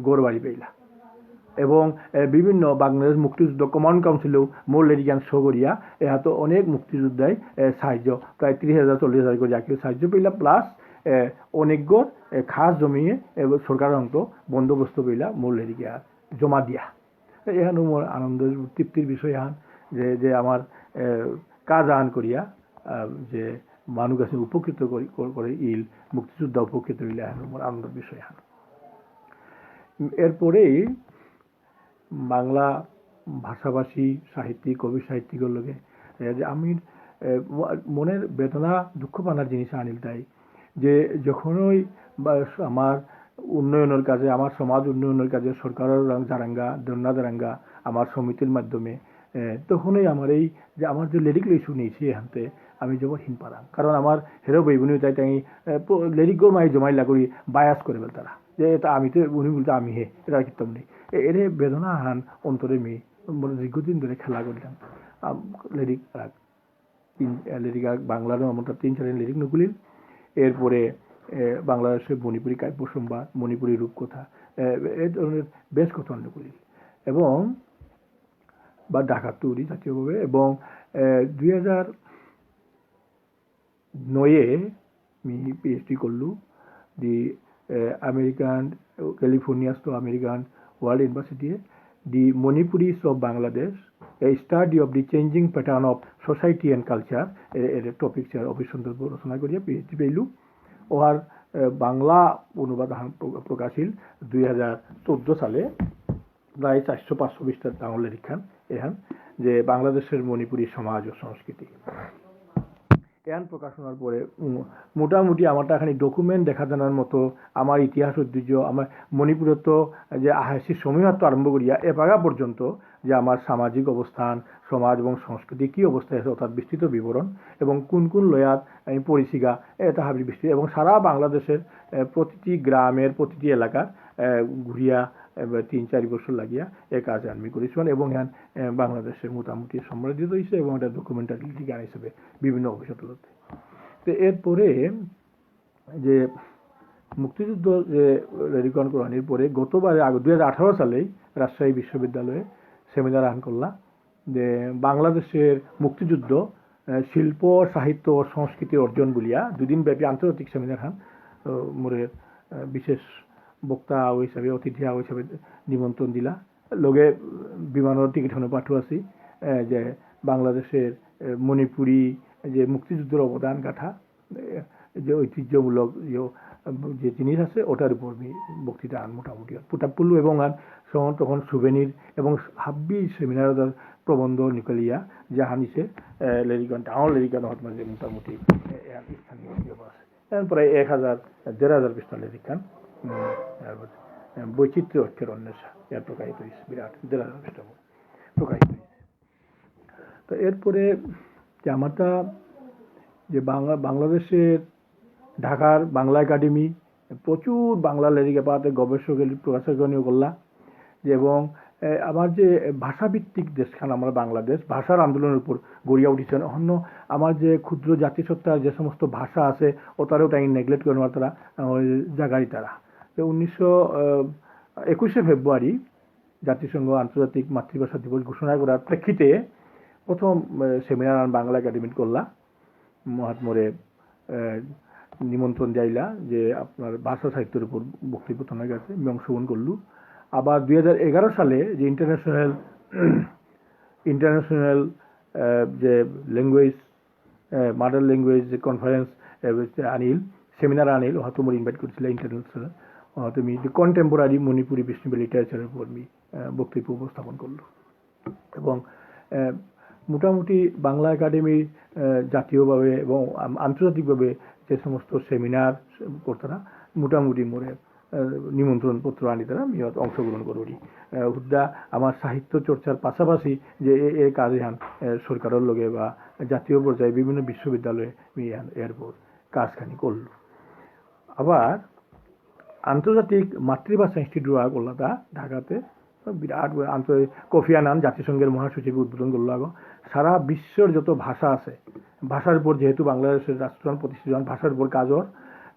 ঘর বাড়ি পেইলা। এবং, এ, বিভিন্ন বাংলাদেশ মুক্তিযুদ্ধ কমান্ড কাউন্সিলেও মোর লেরিক ইয়ান শো করিয়া এহাতো অনেক মুক্তিযোদ্ধাই, এ, সাহায্য, প্রায় ত্রিশ হাজার, চল্লিশ হাজার করে জাতীয় সাহায্য পেইলা, প্লাস, এ, অনেকগো, এ, খাস জমিয়ে, এ, সরকাররাংতো বন্দোবস্ত পেইলা মোর লেরিক ইয়ান জমা দিয়া। এহান মোর আনন্দ তৃপ্তির বিষয় হান যে, যে আমার, এ, কাজ আহান করিয়া, আ, যে মানু আহান উপকৃত করি, কর-, করে ইল, মুক্তিযোদ্ধা উপকৃত ইল, এহান মোর আনন্দর বিষয় হান। এরপরেই বাংলা ভাষাভাষী সাহিত্যিক, কবি সাহিত্যিকর লগে, এ, যে আমি, এ, ম-, মনের বেদনা, দুঃখ পানার জিনিস আনিল তাই যে যখনই বা স-, আমার উন্নয়নের কাজে, আমার সমাজ উন্নয়নের কাজে সরকারর রাং-, জারাঙ্গা, ধর্ণা জারাঙ্গা, আমার সমিতির মাধ্যমে, এ, তখনই আমার এই যে আমার যে লেরিক লই শুনেছি এহানতে আমি জবর হিন পারাম। কারণ আমার হেরো বই বুনি তাই তাই, এ, প-, লেরিক গো মাই জমাই লাগরি বায়াস করে বেলতারা। যে এটা আমি তো উনি বলতে আমি হে, এটা কিতাম নেই। এ-, এরে বেদনা হান অন্তরে মি, মোর দীর্ঘদিন ধরে খেলা করলাম। আম, লেরিক রাখ। তিন, এ, লেরিক আগ বাংলারও আমার তিন চার লিরিক নুকুলিল। এরপরে, এ, বাংলাদেশের মণিপুরী কাব্য সম্ভার, মণিপুরী রূপকথা, এ, এ ধরনের বেশ কত নুকুলিল। এবং বা ঢাকা তৈরি জাতীয়ভাবে। এবং, এ, দুই হাজার নয়ে মি পিএইচডি করলু, দি, এ, আমেরিকান, ক্যালিফোর্নিয়াস্থ American world university, the Manipuris of Bangladesh, a study of the changing pattern of society and culture, এ, এর টপিক চেয়ার অফিস সন্দর্ভ রচনা করিয়া পিএইচডি পেলু। ওহার, এ, বাংলা অনুবাদ আহান প্র-, প্রকাশিল দুই হাজার চোদ্দ সালে, প্রায় চারশো পাঁচশো পৃষ্ঠার ডাঙর লেরিকহান এহান, যে বাংলাদেশের মণিপুরী সমাজ ও সংস্কৃতি। এহান প্রকাশনার পরে, উম, মোটামুটি আমার তা খানি ডকুমেন্ট দেখা জানার মতো আমার ইতিহাস ঐতিহ্য, আমার মণিপুরত যে আহাসি সময় আরম্ভ করিয়া এপাগা পর্যন্ত যে আমার সামাজিক অবস্থান, সমাজ এবং সংস্কৃতি কি অবস্থায় আছে, অর্থাৎ বিস্তৃত বিবরণ এবং কোন কোন লয়াত আমি পড়িছিগা, এটা হাবি বিস্তৃত এবং সারা বাংলাদেশের, এ, প্রতিটি গ্রামের, প্রতিটি এলাকার, এ, ঘুরিয়া, এ, তিন চারি বছর লাগিয়া এ কাজ আমি করেছিলাম এবং এহান, এ, বাংলাদেশে মোটামুটি সম্মানিত হয়েছে এবং এটা ডকুমেন্টারি গান হিসেবে বিভিন্ন অফিস আদালতে। তো এরপরে যে মুক্তিযুদ্ধ যে লেরিকহান করানির পরে গতবারে আগ-, দুই হাজার আঠারো সালেই রাজশাহী বিশ্ববিদ্যালয়ে সেমিনার আহান করলা যে বাংলাদেশের মুক্তিযুদ্ধ, এ, শিল্প, সাহিত্য ও সংস্কৃতি অর্জন বুলিয়া দুদিন ব্যাপী আন্তর্জাতিক সেমিনার হান, এ, মোরে, এ, বিশেষ বক্তা হিসাবে, অতিথি হিসাবে নিমন্ত্রণ দিলা। লগে বিমানর টিকিট হানো পাঠো আছি, এ, যে বাংলাদেশের, এ, মণিপুরী যে মুক্তিযুদ্ধর অবদান গাথা, এ, যে ঐতিহ্যমূলক যে, যে জিনিস আছে, ওটার উপর আমি বক্তৃতা আন মোটামুটি। পুটা পুলু এবং আন সহ তখন সুভেনির এবং হাব্বি সেমিনার প্রবন্ধ নিকলিয়া, যাহা নিচে, এ, লেরিকহান, ডাঙর লেরিকহান হত মাঝে মোটামুটি, এ, এ, স্থানীয় ইয়ে আছে। এর প্রায় এক হাজার, দেড় হাজার পৃষ্ঠা লেরিকহান, উম, তারপর, এ, বৈচিত্র্য ঐক্যের অন্বেষা, এর প্রকাশিত হয়েছে, বিরাট, দেড় হাজার পৃষ্ঠা প্রকাশিত হয়েছে। তো এরপরে যে আমারটা যে বাংলা, বাংলাদেশের ঢাকার বাংলা একাডেমি প্রচুর বাংলা লেরিক এপাতে গবেষক এলি প্রকাশক নিয়োগ করলা। যে এবং, এ, আমার যে ভাষাভিত্তিক দেশখান আমার বাংলাদেশ ভাষার আন্দোলনের উপর গড়িয়া উঠেছে। অন্য আমার যে ক্ষুদ্র জাতিসত্তার যে সমস্ত ভাষা আছে, ও তারাও তাই নেগলেক্ট করে তারা, আহ, জাগারি তারা। তো উনিশশো, আহ, একুশে ফেব্রুয়ারি জাতিসংঘ আন্তর্জাতিক মাতৃভাষা দিবস ঘোষণা করার প্রেক্ষিতে প্রথম, আহ, সেমিনার আমি বাংলা একাডেমিত করলা। মহাত্মরে, আহ, নিমন্ত্রণ যাইলা যে আপনার ভাষা সাহিত্যর উপর বক্তব্য তোনার কাছে আমি অংশগ্রহণ করলু। আবার দুই হাজার এগারো সালে যে ইন্টারন্যাশনাল, ইন্টারন্যাশনাল, আহ, যে ল্যাঙ্গুয়েজ, আহ, মাদার ল্যাঙ্গুয়েজ যে কনফারেন্স, আহ, আনিল, সেমিনার আনিল, হয়তো মোর ইনভাইট করেছিল ইন্টারন্যাশনাল, হয়তো আমি যে কন্টেম্পোরারি মণিপুরি বিষ্ণুপ্রিয়া লিটারেচারের উপর আমি, আহ, বক্তব্য উপস্থাপন করলু। এবং, আহ, মোটামুটি বাংলা একাডেমির, আহ, জাতীয়ভাবে এবং আম-, আন্তর্জাতিকভাবে যে সমস্ত সেমিনার করতারা মোটামুটি মোরে, আহ, নিমন্ত্রণ পত্র আনিতারা, আমি ইয়াত অংশগ্রহণ করি। আহ, হুদ্দা আমার সাহিত্য চর্চার পাশাপাশি যে এ, এ কাজ এহান, আহ, সরকারের লগে বা জাতীয় পর্যায়ে বিভিন্ন বিশ্ববিদ্যালয়ে আমি এহান এর উপর কাজখানি করলু। আবার আন্তর্জাতিক মাতৃভাষা ইনস্টিটিউট আগ করলা তা ঢাকাতে, বিরাট আন্তর্জাতিক কফি আনান জাতিসংঘের মহাসচিব উদ্বোধন করলো আগো। সারা বিশ্বর যত ভাষা আছে, ভাষার উপর যেহেতু বাংলাদেশের রাষ্ট্রহান প্রতিষ্ঠিত হান ভাষার উপর কাজ অর,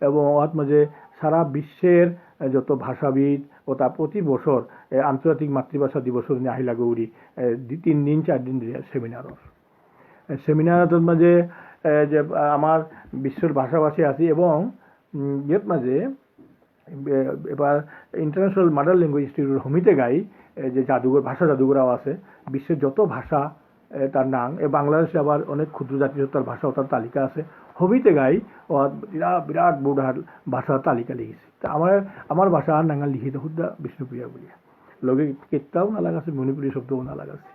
এবং অহাত মাঝে সারা বিশ্বের যত ভাষাবিদ ও তা প্রতি বছর এ, আন্তর্জাতিক মাতৃভাষা দিবসর দিনে আহিলা গৌরী এ, দি- তিন দিন চার দিন ধরে সেমিনার অর। এ, সেমিনার মাঝে এ, যে আ, আমার বিশ্বর ভাষাভাষী আছি এবং উম, ইয়ের মাঝে এ, এবার ইন্টারন্যাশনাল মাদার ল্যাঙ্গুয়েজ ইনস্টিটিউট হমিতে গাই এ, যে জাদুঘর, ভাষা জাদুঘর আছে, বিশ্বের যত ভাষা এ, তার নাম এ, বাংলাদেশে আবার অনেক ক্ষুদ্র জাতিসত্তার ভাষা ও তার তালিকা আছে। হমিতে গাই ও বিরাট বিরাট বৌদ্ধ ভাষার তালিকা লিখেছে। তা আমার আমার ভাষা আর নাঙা লিখিত হুদ্দা বিষ্ণুপ্রিয়া বুলিয়া। লগে কিত্তাও না লাগাছে, মণিপুরী শব্দও না লাগাছে।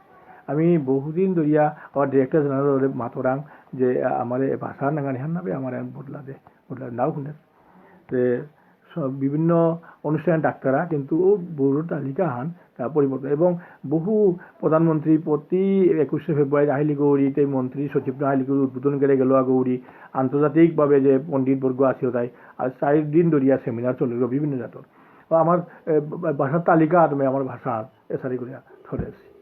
আমি বহুদিন ধরিয়া আমার ডিরেক্টর জেনারেল মাতরাং যে আ, আমার এ ভাষা নাঙা নিহান নাবে আমার বদলা দে, বদলা নাও শুনে। যে সব বিভিন্ন অনুষ্ঠানে ডাক্তারা কিন্তু ও বৌদ্ধ তালিকা হান তা পরিবর্তন এবং বহু প্রধানমন্ত্রী প্রতি একুশে ফেব্রুয়ারি আহিলি গৌরী, তাই মন্ত্রী সচিব আহিলি গৌরী উদ্বোধন করে গেল গৌরী, আন্তর্জাতিকভাবে যে পণ্ডিত বর্গ আছে তাই আর চার দিন ধরিয়া সেমিনার চলে গেল বিভিন্ন জাতর। ও আমার এ, বা- ভাষার তালিকা তুমি আমার ভাষা এসারি করিয়া ধরে আছি।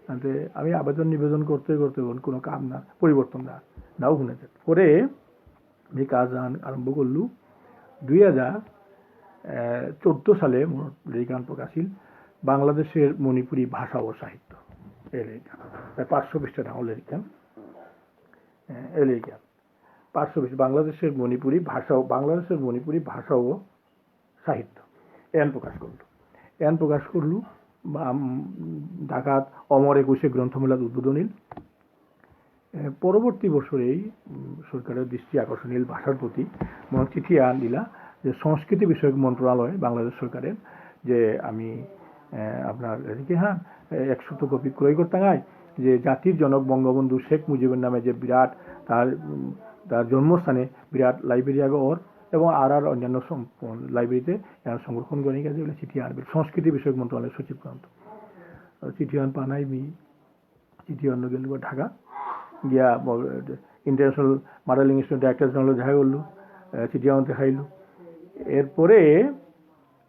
আনতে আমি আবেদন নিবেদন করতে করতে কোনো কাম না, পরিবর্তন না, নাও শুনে যায়। পরে আমি কাজ আন- আরম্ভ করলু। দুই হাজার চোদ্দ সালে মোর লেরিকহান প্রকাশিল বাংলাদেশের মণিপুরী ভাষা ও সাহিত্য। এ লেরিকহান প্রায় পাঁচশো পৃষ্ঠা ডাঙর লেরিকহান। এ লেরিকহান পাঁচশো পৃষ্ঠা, বাংলাদেশের মণিপুরী ভাষা ও বাংলাদেশের মণিপুরী ভাষা ও সাহিত্য এন প্রকাশ করলু। এন প্রকাশ করলু বা, উম, ঢাকাত অমর একুশে গ্রন্থমেলাত উদ্বোধন ইল। এ, পরবর্তী বছরেই, উম, সরকারের দৃষ্টি আকর্ষণ ইল ভাষার প্রতি। মনে চিঠি আন দিলা যে সংস্কৃতি বিষয়ক মন্ত্রণালয় বাংলাদেশ সরকারের যে আমি, এ, আপনার এদিকে হ্যাঁ, এ, একশত কপি ক্রয় করতাম আয় যে জাতির জনক বঙ্গবন্ধু শেখ মুজিবের নামে যে বিরাট তার, উম, তার জন্মস্থানে বিরাট লাইব্রেরি আগে ওর এবং আর আর অন্যান্য সম-, লাইব্রেরিতে এরা সংরক্ষণ করে নিয়ে গেছে বলে চিঠি আনবে সংস্কৃতি বিষয়ক মন্ত্রণালয়ের সচিব প্রান্ত। চিঠি আন পানাই মি চিঠি অন্য গেল ঢাকা গিয়া international mother language institute director general দেখা করলু। এ, চিঠি আনতে খাইলু। এরপরে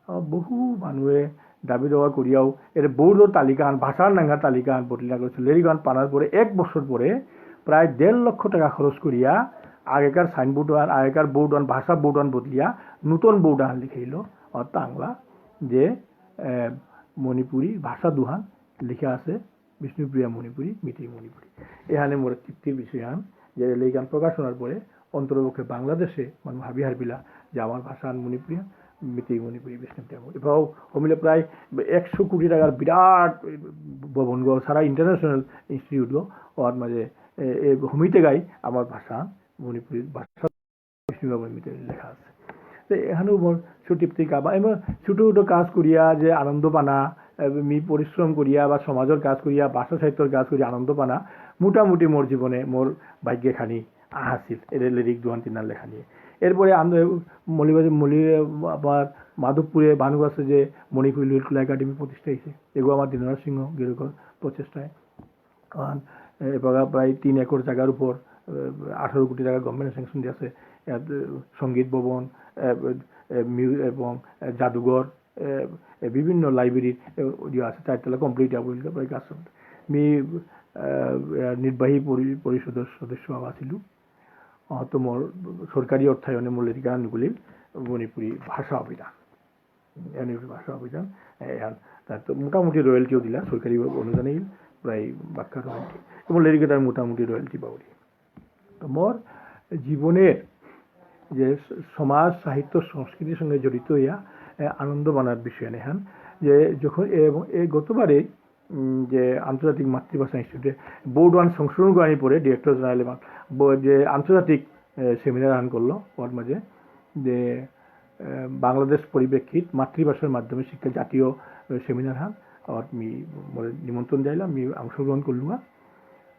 আ, বহু মানুয়ে দাবি দাওয়া করিয়াও এর বৌদ্ধ তালিকা আন, ভাষার নাঙ্গা তালিকা আন বদলিয়া করেছে। লেরিক আন পানার পরে এক বছর পরে প্রায় দেড় লক্ষ টাকা খরচ করিয়া আগেকার সাইনবোর্ড আন, আগেকার বোর্ড আন, ভাষা বোর্ড আন বদলিয়া নতুন বোর্ড আন লিখাইল। আর তাংলা যে, এ, মণিপুরী ভাষা দুহান লিখা আছে বিষ্ণুপ্রিয়া মণিপুরী, মিতেই মণিপুরী। এহানে মোর তৃপ্তির বিষয় আন যে লেরিক আন প্রকাশ হওয়ার পরে অন্তরপক্ষে বাংলাদেশে মানু হাবি হারপিলা যে আমার ভাষা আন মণিপুরী, মিতেই মণিপুরী, বিষ্ণুপ্রিয়া মণিপুরী। এভাবেও হমিলে প্রায় একশো কোটি টাকার বিরাট ভবন গো, সারা ইন্টারন্যাশনাল ইনস্টিটিউট গো, ওর মাঝে এ, এ, হমিতে গাই আমার ভাষা মণিপুরী ভাষা বিষ্ণুপ্রিয়া মণিপুরী লেখা আছে। তো এখানেও মোর ছোট টিপ থেকে আবার এমন ছোট ছোট কাজ করিয়া যে আনন্দ পানা, এ, মি পরিশ্রম করিয়া বা সমাজের কাজ করিয়া, ভাষা সাহিত্যের কাজ করিয়া আনন্দ পানা, মোটামুটি মোর জীবনে মোর ভাগ্যে খানি আহাসিল, এর লেরিক দুহান তিনহান লেখা নিয়ে। এরপরে আম-, মৌলভীবাজার, মৌলভী-, আবার মাধবপুরে ভানুগাছে যে মণিপুরী ললিতকলা একাডেমি প্রতিষ্ঠা হয়েছে, এগুলো আমার দীননাথ সিংহ গিরকর প্রচেষ্টায়। আর, এ, এবাকা প্রায় তিন একর জায়গার উপর, এ, আঠারো কোটি টাকা গভর্নমেন্ট স্যাংশন দিয়ে আছে। ইয়াত, এ, সঙ্গীত ভবন, এ, এ, মিউ-, এবং, এ, জাদুঘর, এ, এ, বিভিন্ন লাইব্রেরি, এ, ইয়ে আছে, চারতলা কমপ্লিট হবে বলে প্রায় কাজ চলছে। মি, এ, এ, নির্বাহী পরি-, পরিষদের সদস্য আছিলু। আহ, তো মোর সরকারি অর্থায়নে মোর লেরিক আন নিকুলিল মণিপুরী ভাষা অভিধান। এহান ভাষা অভিধান, এহান তার তো মোটামুটি রয়্যালটিও দিলা, সরকারি অনুদানে প্রায় বাক্কা রয়্যালটি। এবং লেরিকে তার মোটামুটি রয়্যালটি পাওয়া। তো মোর জীবনের যে স-, সমাজ, সাহিত্য, সংস্কৃতির সঙ্গে জড়িত হইয়া, এ, আনন্দ মানার বিষয় নেহান যে যখন এ-, এবং এই গতবারে, উম, যে আন্তর্জাতিক মাতৃভাষা ইনস্টিটিউটে বোর্ড ওয়ান সংশোধন করার পরে ডিরেক্টর জেনারেল এবং ব-, যে আন্তর্জাতিক, এ, সেমিনার আহান করলো ওর মাঝে যে, এ, বাংলাদেশ পরিপ্রেক্ষিত মাতৃভাষার মাধ্যমে শিক্ষা জাতীয়, এ, সেমিনার হান আর মি মোরে নিমন্ত্রণ দিলা, মি অংশগ্রহণ করলু।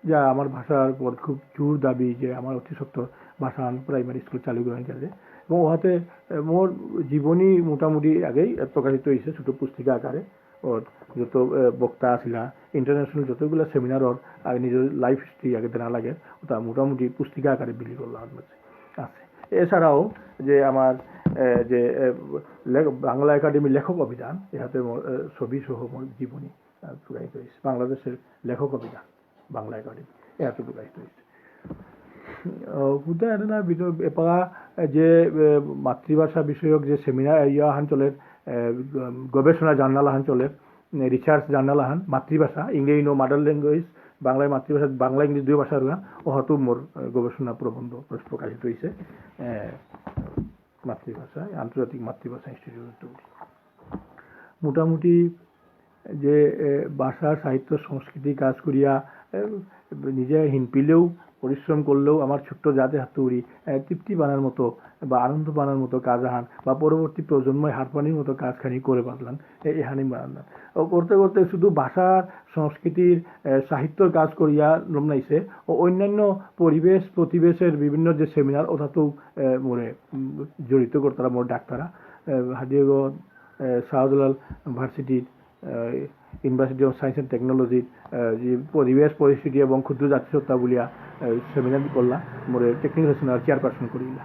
যা আমার ভাষার উপর খুব জোর দাবি যে আমার অতি সত্বর ভাষা আন প্রাইমারি স্কুল চালু করা যাতে। এবং ওহাতে, এ, মোর জীবনী মোটামুটি আগেই প্রকাশিত হয়েছে ছোট পুস্তিকা আকারে। ও যত, এ, বক্তা আছিলা, ইন্টারন্যাশনাল যতগুলা সেমিনারর আগে নিজের লাইফ হিস্ট্রি আগে দেনা লাগে, ওটা মোটামুটি পুস্তিকা আকারে বিলি করলাম আমার মাঝে। আছে। এছাড়াও যে আমার এ, যে, এ, লেখ-, বাংলা একাডেমি লেখক অভিধান, এহাতে মোর, এ, ছবি সহ মোর জীবনী, এ, প্রকাশিত হয়েছে। বাংলাদেশের লেখক অভিধান, বাংলা একাডেমি, এহাতে প্রকাশিত হয়েছে। আহ, হুদা এনে না, বিদ-, এপাগা, এ, যে, এ, মাতৃভাষা বিষয়ক যে সেমিনার, ইয়া হান চলের, এ, গবেষণা জার্নাল হান চলের, এ, রিসার্চ জার্নাল আহান, মাতৃভাষা, ইংরেজি no mother language, বাংলায় মাতৃভাষা, বাংলা ইংরেজি দুই ভাষা রুয়া, অহাতু মোর, এ, গবেষণা প্রবন্ধ প্রস-, প্রকাশিত হয়েছে, এ, মাতৃভাষা, আন্তর্জাতিক মাতৃভাষা ইনস্টিটিউট। মোটামুটি যে, এ, ভাষা, সাহিত্য, সংস্কৃতি কাজ করিয়া, এ, নিজে হিনপিলেও, পরিশ্রম করলেও আমার ছোট্ট জাতি হাতুরি, এ, তৃপ্তি পানার মতো বা আনন্দ পানার মতো কাজ আহান বা পরবর্তী প্রজন্ময় হারপানির মতো কাজ খানি করে পারলাম। এ-, এহানি বারান্দা। ও করতে করতে শুধু ভাষার, সংস্কৃতির, এ, সাহিত্যর কাজ করিয়া লমনাইছে। ও অন্যান্য পরিবেশ, প্রতিবেশের বিভিন্ন যে সেমিনার, ওটাতেও, এ, মোরে, উম, জড়িত করতারা মোর ডাক্তারা। এ, হাদিগঞ্জ, এ, শাহজালাল ভার্সিটির, এ, University of Science and Technology, এ, যে পরিবেশ, পরিস্থিতি এবং ক্ষুদ্র জাতিসত্তা বলিয়া, এ, সেমিনার করলা, মোরে টেকনিক্যাল সেশনর চেয়ারপারসন করিলা,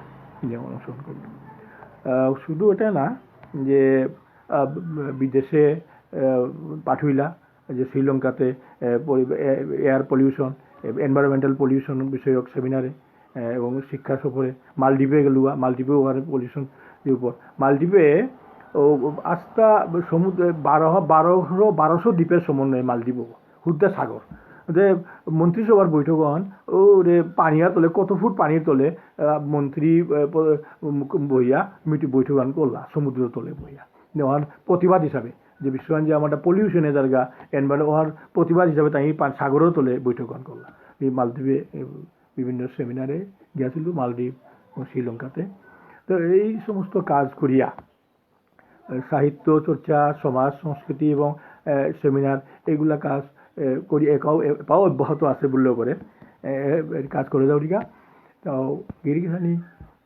যে অংশগ্রহণ করল। এ, শুধু এটা না, যে আহ, বিদেশে, আহ, পাঠইলা, যে শ্রীলঙ্কাতে, আহ, পরি-, এ-, এয়ার পলিউশন, এ-, এনভায়রনমেন্টাল পলিউশন বিষয়ক সেমিনারে, আহ, এবং শিক্ষা সফরে মালদ্বীপে গেলুয়া, মালদ্বীপেও ওখানে পলিউশন উপর। মালদ্বীপে ও আস্তা সমুদ্র বারো, বারোশো, বারোশো দ্বীপের সমন্বয়ে মালদ্বীপ হুদ্দা সাগর। যে মন্ত্রিসভার বৈঠক হন, ও রে পানির তলে, কত ফুট পানির তলে, আহ, মন্ত্রী, আহ, প-, মুখ-, বইয়া মিটি-, বৈঠক হন করলা, সমুদ্র তলে বইয়া। দেওয়ার প্রতিবাদ হিসাবে যে বিশ্ববাণিজ্য আমারটা পলিউশনে জায়গা, এনভায়রন-, ওহার প্রতিবাদ হিসাবে তাই পা-, সাগরের তলে বৈঠক গ্রহণ করলাম। এই মালদ্বীপে, এ, বিভিন্ন সেমিনারে গিয়েছিল, মালদ্বীপ ও শ্রীলঙ্কাতে। তো এই সমস্ত কাজ করিয়া, এ, সাহিত্য চর্চা, সমাজ সংস্কৃতি এবং, এ, সেমিনার, এইগুলা কাজ, এ, করি একাও, এ, এটাও অব্যাহত আছে বললেও করে, এ, এ, কাজ করে যাওয়া। তো গিরিগিথানি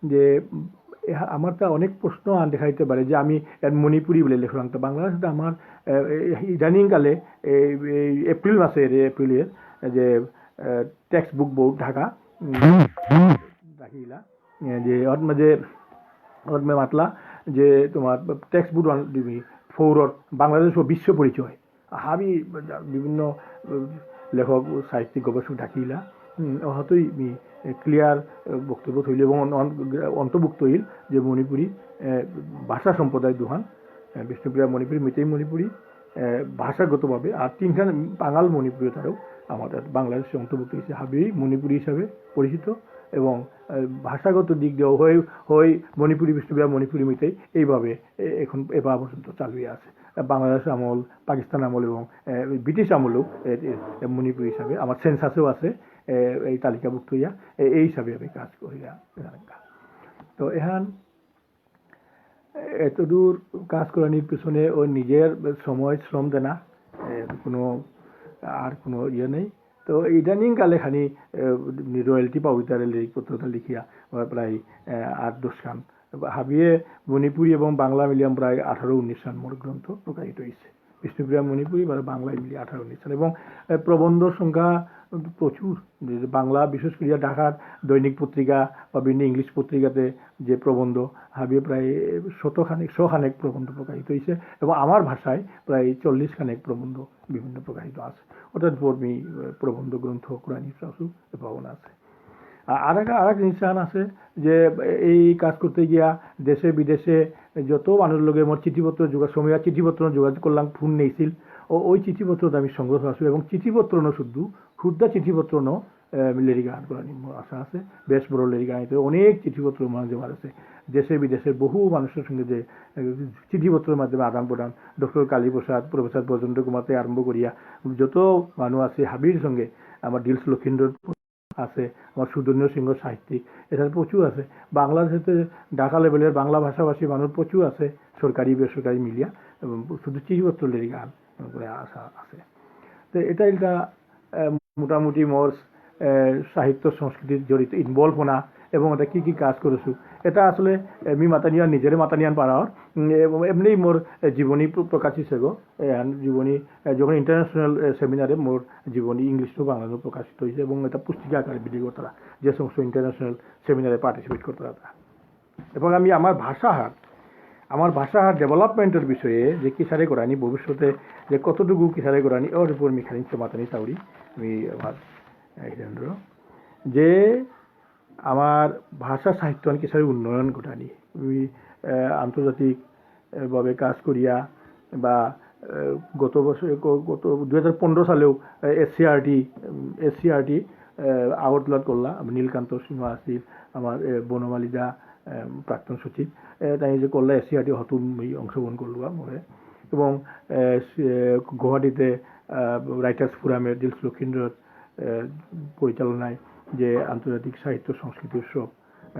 যে, উম, এহা-, আমার তা অনেক প্রশ্ন আন দেখাইতে পারে যে আমি এর মণিপুরি বলে লিখলাম। তো বাংলাদেশে তো আমার, এ, এ, ইদানিং কালে এই, এই এপ্রিল মাসে, রে এপ্রিলের যে, এ, টেক্সট বুক বোর্ড ঢাকা, উম, রাখিলা, এ, যে ওর মাঝে, ওর মে মাতলা যে তোমার টেক্সট বুক ওয়ান দিবি ফৌরর বাংলাদেশ ও বিশ্ব পরিচয়। হাবি বিভিন্ন, উম, লেখক, সাহিত্যিক, গবেষক ডাকিলা। উম, অহাতই মি, এ, ক্লিয়ার, এ, বক্তব্য থইল এবং অন-, অন-, অন্তর্ভুক্ত হইল যে মণিপুরী, এ, ভাষা সম্প্রদায় দুহান, এ, বিষ্ণুপ্রিয়া মণিপুরী, মিতেই মণিপুরী, এ, ভাষাগতভাবে আর তিনখান বাঙাল মণিপুরী তারাও আমাদের বাংলাদেশে অন্তর্ভুক্ত হয়েছে। হাবি মণিপুরী হিসাবে পরিচিত এবং, এ, ভাষাগত দিক দিয়েও হয়, হয় মণিপুরী, বিষ্ণুপ্রিয়া মণিপুরী, মিতেই এইভাবে এ-, এখন এবার পর্যন্ত চালু আছে। বাংলাদেশ আমল, পাকিস্তান আমল এবং, এ, ব্রিটিশ আমলেও, এ, এ, এ, মণিপুরী হিসাবে আমার সেন্সাসেও আছে, এ, এই তালিকাভুক্ত হইয়া, এ, এই হিসাবে আমি কাজ করিয়া এখানকার। তো এহান এতদূর কাজ করানির পিছনে ও নিজের সময় শ্রম দেনা, এ, কোনো, আর কোনো ইয়ে নেই। তো ইদানিং কালে খানি, এ, রয়্যালটি পাউতারে লেরিক পত্রতা লিখিয়া, আ, প্রায়, এ, আট দশ খান। হাবিয়ে মণিপুরী এবং বাংলা মিলিয়াম প্রায় আঠারো উনিশ খান মোর গ্রন্থ প্রকাশিত হয়েছে। বিষ্ণুপ্রিয়া মণিপুরী বা বাংলা মিলিয়ে আঠারো উনিশ খান। এবং, এ, প্রবন্ধ সংখ্যা প্রচুর। যে বাংলা, বিশেষ করিয়া ঢাকার দৈনিক পত্রিকা বা বিভিন্ন ইংলিশ পত্রিকাতে যে প্রবন্ধ, হাবিয়ে প্রায় শতখানেক, শখানেক প্রবন্ধ প্রকাশিত হয়েছে। এবং আমার ভাষায় প্রায় চল্লিশ খানেক প্রবন্ধ বিভিন্ন প্রকাশিত আছে। অর্থাৎ ধর্মী, এ, প্রবন্ধ গ্রন্থ, কোরআনী শাসু, এ পাওনা আছে। আ-, আরেক, আরেক জিনিস আন আছে যে এই কাজ করতে গিয়া দেশে বিদেশে যত মানুষ লগে মোর চিঠিপত্র যোগা-, সময় চিঠিপত্র যোগাযোগ করলাম, ফোন নেইছিল। ও, ওই চিঠিপত্র আমি সংগ্রহ আছে এবং চিঠিপত্র ন শুদ্ধ, হুদ্দা চিঠিপত্র ন, এ, লেরিক আন করানি মোর আশা আছে। বেশ বড় লেরিক আনিতে অনেক চিঠিপত্র মানে জমা আছে। দেশে বিদেশে বহু মানুষের সঙ্গে যে, এ, চিঠিপত্রের মাধ্যমে আদান প্রদান, ডক্টর কালীপ্রসাদ, প্রফেসর ব্রজেন্দ্র কুমার থেকে আরম্ভ করিয়া যত মানুষ আছে হাবির সঙ্গে আমার ডিলস লক্ষীন্দ্র আছে, আমার সুধন্য সিংহ সাহিত্যিক, এছাড়া প্রচুর আছে। বাংলাদেশেতে ঢাকা লেভেলের বাংলা ভাষাভাষী মানুষ প্রচুর আছে, সরকারি বেসরকারি মিলিয়া, এবং শুধু চিঠিপত্র লেরিক আন করে আশা আছে। তো এটা একটা, আহ, মোটামুটি মোর, আহ, সাহিত্য সংস্কৃতির জড়িত ইনভলভ হনা এবং এটা কি কি কাজ করেছু, এটা আসলে, আহ, মি মাতানিয়ান নিজেরে মাতানিয়ান পারাওর, উম, এবং এমনি মোর, আহ, জীবনী প্র-, প্রকাশ হিসেবে এহান জীবনী, এ, যখন ইন্টারন্যাশনাল, এ, সেমিনারে মোর জীবনী ইংলিশ টু বাংলা প্রকাশিত হয়েছে এবং এটা পুস্তিকা আকারে বিলি করতারা, যে সমস্ত ইন্টারন্যাশনাল সেমিনারে পার্টিসিপেট করতারা তারা। এবং আমি আমার ভাষাহার, আমার ভাষাহার ডেভেলপমেন্টর বিষয়ে যে কিসারে করানি, ভবিষ্যতে যে কতটুকু কিসারে করানি, ওর উপর আমি খানিক মাতানি চাউরি, আমি আমার এই কেন্দ্র, যে আমার ভাষা সাহিত্য কিসারে উন্নয়ন ঘটানি, আমি, আহ, আন্তর্জাতিক, আহ, ভাবে কাজ করিয়া বা, আহ, গত বছর, গ-, গত দুই হাজার পনেরো সালেও, আহ, এসসিইআরটি, উম, এসসিইআরটি, আহ, আগরতলাত করলা, আমার নীলকান্ত সিংহ আছিল, আমার, আহ, বনমালী দা, আহ, প্রাক্তন সচিব, আহ, তাই যে করলা এসসিইআরটি হতুম এই অংশগ্রহণ করলো মরে। এবং, আহ, সে-, গুয়াহাটিতে, আহ, রাইটার্স ফোরামে দিলস লক্ষীন্দ্রর, আহ, পরিচালনায় যে আন্তর্জাতিক সাহিত্য সংস্কৃতি উৎসব,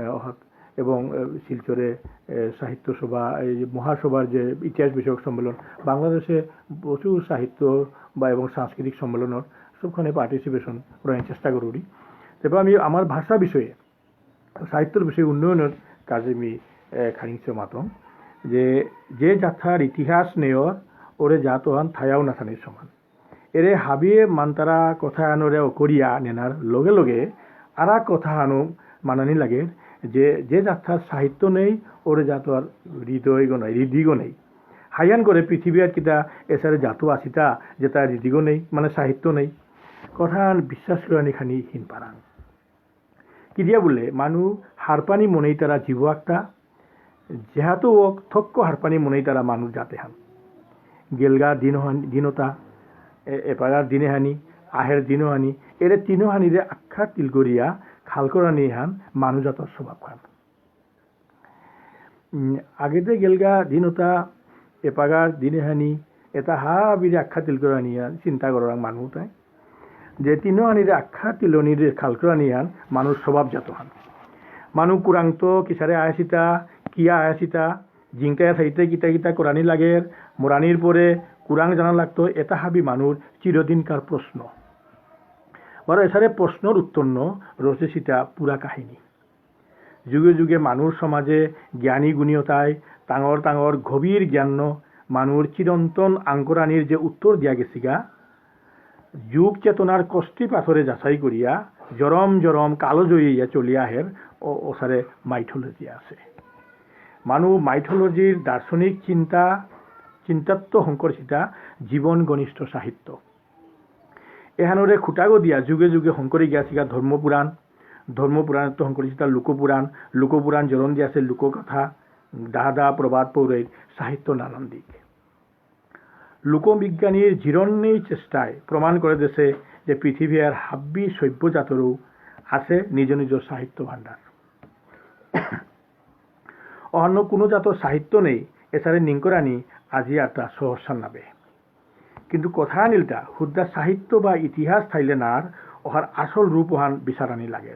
আহ, অহাত এবং, আহ, শিলচরে, আহ, সাহিত্য সভা, এই যে মহাসভার যে ইতিহাস বিষয়ক সম্মেলন, বাংলাদেশে প্রচুর সাহিত্য বা এবং সাংস্কৃতিক সম্মেলনর সবখানে পার্টিসিপেশন করার চেষ্টা করুরি। তবে আমি আমার ভাষা বিষয়ে, সাহিত্যর বিষয়ে উন্নয়নর কাজে আমি, আহ, খানিক মাতম যে, যে জাতর ইতিহাস নেয়র, ওরে জাতহান থায়াও না থানির সমান। এরে হাবিয়ে মান্তারা কথা আনরে অকরিয়া নেনার লগে লগে আরা কথা আনো মানানি লাগে যে, যে জাতর সাহিত্য নেই, ওরে জাতর হৃদয়গ নেই, হৃদিগ নেই। হায়ান করে পৃথিবী আর কিতা এসারে জাত আসিতা, যেতা হৃদিগ নেই, মানে সাহিত্য নেই। কথা আন বিশ্বাস করানি খানি হিন পারাং। কিদিয়া বুলে, মানু হারপানি মনেই তারা জীব আক্তা, যেহাতু ওক থক্ক হারপানি মনেই তারা মানু জাতে হান। গেলগা দিন হান-, দিনতা, এ-, এপাগার দিনে হানি, আহের দিন হানি, এরে তিন হানিরে আখ্যা তিলগরিয়া খালকরানি হান মানু জাতর স্বভাব হান। উম, আগেতে গেলগা দিনতা, এপাগার দিনে হানি, এতা হাবিরে আখ্যা তিলকরানি হান চিন্তা করাং মানু তাই। যে তিন হানিরে আখ্যা তিলনিরে খালকরানি হান মানু স্বভাব জাত হান। মানু কুরাংত কিসারে আয়াসিতা, কিয়া আয়াসিতা, জিংতা থাইতে কিতা কিতা করানি লাগের, মরানির পরে কুরাং জানা লাগতো, এতা হাবি মানুর চিরদিনকার প্রশ্ন। বারো এসারে প্রশ্নর উত্তর ন রচেসিতা পুরা কাহিনী। যুগে যুগে মানুর সমাজে জ্ঞানী গুণীয়তায় তাঙর তাঙর গভীর জ্ঞান মানুর চিরন্তন আঙ্করানির যে উত্তর দিয়া গেছিগা, যুগ চেতনার কষ্টি পাথরে যাচাই করিয়া জরম জরম কালো জয়িয়া চলিয়া আহের ও-, ওসারে মাইথোলজি আছে। মানু মাইথোলজির দার্শনিক চিন্তা, চিন্তাত্ত হংকরসিতা জীবন ঘনিষ্ঠ সাহিত্য। এহানরে খুঁটাগো দিয়া যুগে যুগে হংকরি গিয়াছিগা ধর্মপুরাণ, ধর্মপুরাণেত্ত হংকরিসিতা লোকপুরাণ, লোকপুরাণ জরম দিয়াছে লোককথা, দাদা প্রবাদ পৌরের সাহিত্য নানান দিক। লোকবিজ্ঞানীর জিরন্নেই চেষ্টায় প্রমাণ করে দেছে যে পৃথিবীর হাব্বি সভ্য জাতরও আছে নিজ নিজ সাহিত্য ভাণ্ডার। অহান্য কোনো জাতর সাহিত্য নেই, এসারে নিংকরানি আজি আতা সহসা নাবে। কিন্তু কথা আনিলতা, হুদ্দা সাহিত্য বা ইতিহাস থাইলে নার, অহার আসল রূপ অহান বিচারানি লাগে।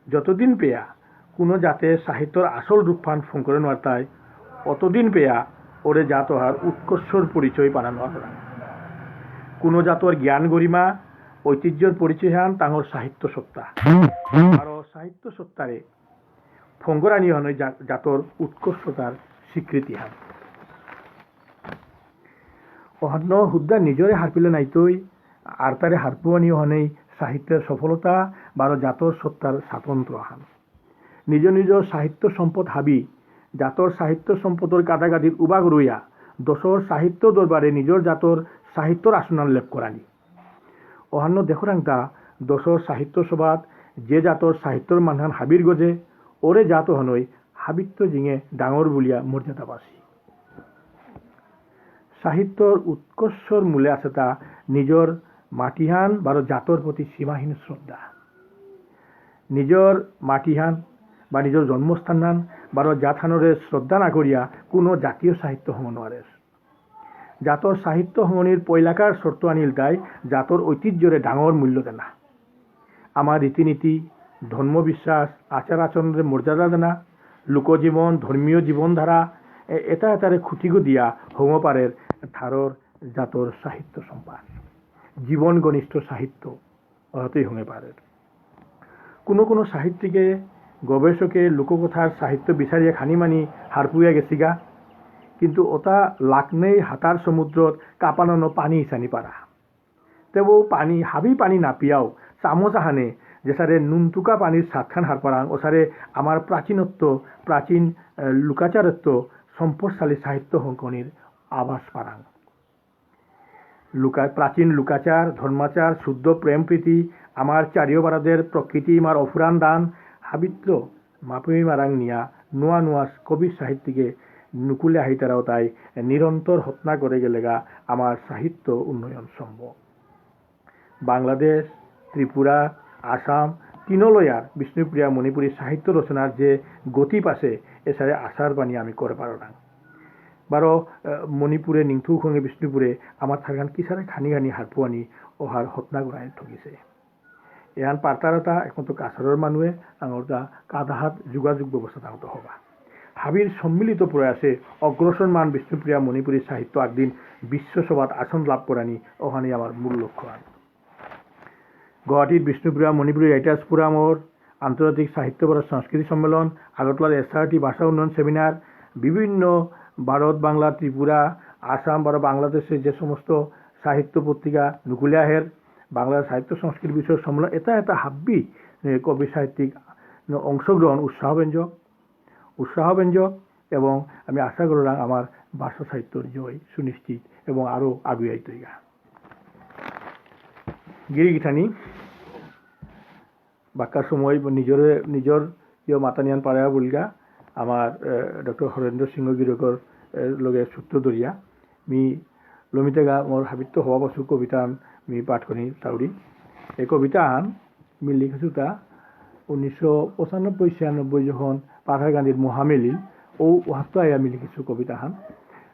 যতদিন পেয়া কোনো জাতে সাহিত্যর আসল রূপহান ফোন করে নোয়ারতাই, অতদিন পেয়া ওরে জাত অহার উৎকর্ষর পরিচয় পানা নোয়ারতারা। কোনো জাতর জ্ঞান গরিমা, ঐতিহ্যর পরিচয় হান তাঙর সাহিত্য সত্তা। আর সাহিত্য সত্তারে ফঙ্গরানি হনই জা-, জাতর উৎকর্ষতার স্বীকৃতি হান। অহান্য হুদ্দা নিজরে হারপিলে নাইতই, আরতারে হারপুয়ানি হনই সাহিত্যর সফলতা বারো জাতর সত্তার স্বাতন্ত্র্য হান। নিজ নিজ সাহিত্য সম্পদ হাবি, জাতর সাহিত্য সম্পদর কাদাগাদির উবাগ রইয়া, দশর সাহিত্য দরবারে নিজর জাতর সাহিত্যর আসনান লেপ করানি। অহান্য দেখরাংতা দশর সাহিত্য সভাত যে জাতর সাহিত্যর মানহান হাবির গজে, ওরে জাত হনই হাবিত্ত জিঙে ডাঙর বুলিয়া মর্যাদা পাসি। সাহিত্যর উৎকর্ষর মূলে আছে তা নিজর মাটিহান বারো জাতর প্রতি সীমাহীন শ্রদ্ধা। নিজর মাটিহান বা নিজর জন্মস্থানহান বারো জাতহানরে শ্রদ্ধা না করিয়া কোনো জাতীয় সাহিত্য হঙ নোয়ারের। জাতর সাহিত্য হঙনির পয়লাকার শর্ত আনিল তাই জাতর ঐতিহ্যরে ডাঙর মূল্য দেনা। আমার রীতিনীতি, ধর্ম বিশ্বাস, আচার আচরণরে মর্যাদা দেনা, লোকজীবন, ধর্মীয় জীবনধারা, এ-, এটা এটারে খুঁটিগো দিয়া হঙ পারের ঠারর জাতর সাহিত্য সম্পাদ। জীবন ঘনিষ্ঠ সাহিত্য অহাতেই হঙে পারের। কোনো কোনো সাহিত্যিকে, গবেষকে লোককথার সাহিত্য বিচারিয়া খানিমানি হারপুয়া গেছিগা, কিন্তু ওটা লাকনেই হাতার সমুদ্রত কাপানন পানি ইসানি পারা। তেবো পানি, হাবি পানি না পিয়াও, চামচ আহানে যেসারে নুনটুকা পানির সাতখান হার পারাং, ওসারে আমার প্রাচীনত্ব, প্রাচীন, এ, লোকাচারত্ব সম্পদশালী সাহিত্য হংকনির আভাস পারাং। লোকা-, প্রাচীন লোকাচার, ধর্মাচার, শুদ্ধ প্রেম প্রীতি, আমার চারিওবারাদের প্রকৃতি, আমার অফুরান দান, হাবিত্র মাপুই মারাং নিয়া, নোয়া নোয়া কবি সাহিত্যিকে নুকুলে আহিতারাও তাই নিরন্তর হতনা করে গেলেগা আমার সাহিত্য উন্নয়ন সম্ভব। বাংলাদেশ, ত্রিপুরা, আসাম, তিনলয়ার বিষ্ণুপ্রিয়া মণিপুরী সাহিত্য রচনার যে গতি পাশে, এসারে আশার বাণী আমি করে পারলাম। বারো, আহ, মণিপুরে নিংথু খঙে বিষ্ণুপুরে আমার থারগান কিসারে খানি খানি হারপুয়ানি ওহার হতনা করাই ঠকিছে। এহান পার্তারাতা একমাত্র কাছাড়র মানুয়ে আঙরতা কাদাহাত যোগাযোগ ব্যবস্থা তাঙত হবা। হাবির সম্মিলিত প্রয়াসে অগ্রসরমান বিষ্ণুপ্রিয়া মণিপুরী সাহিত্য একদিন বিশ্বসভাত আসন লাভ করানি ওহানি আমার মূল লক্ষ্য আন। গুয়াহাটিত বিষ্ণুপ্রিয়া মণিপুরী রাইটার্স ফোরামর আন্তর্জাতিক সাহিত্য বা সংস্কৃতি সম্মেলন, আগরতলার এসআরটি ভাষা উন্নয়ন সেমিনার, বিভিন্ন ভারত, বাংলা, ত্রিপুরা, আসাম বা বাংলাদেশে যে সমস্ত সাহিত্য পত্রিকা নুকুলে আহের, বাংলার সাহিত্য সংস্কৃতি বিষয়ক সম্মেলন, এটা এটা হাব্বি, এ, কবি সাহিত্যিক অংশগ্রহণ উৎসাহব্যঞ্জক, উৎসাহব্যঞ্জক, এবং আমি আশা করলাম আমার ভাষা সাহিত্যর জয় সুনিশ্চিত এবং আরো আগুয়াই তৈগা। গিরি গিথানি, বাক্কা সময় নিজরে, নিজর ইয় মাতানিয়ান পারা বুলগা, আমার, এ, ডক্টর হরেন্দ্র সিংহ গিরকর, এ, লগে সূত্র ধরিয়া, মি লমিতেগা মোর হাবিত্ত হবা বসু কবিতান মি পাঠ করি চাউরি। এই কবিতান মি লিখেছুতা উনিশশো পঁচানব্বই ছিয়ানব্বই যখন পাথারকান্দির মহামেলিল, ও ওহাত্ত আয়া মি লিখেছু কবিতাহান।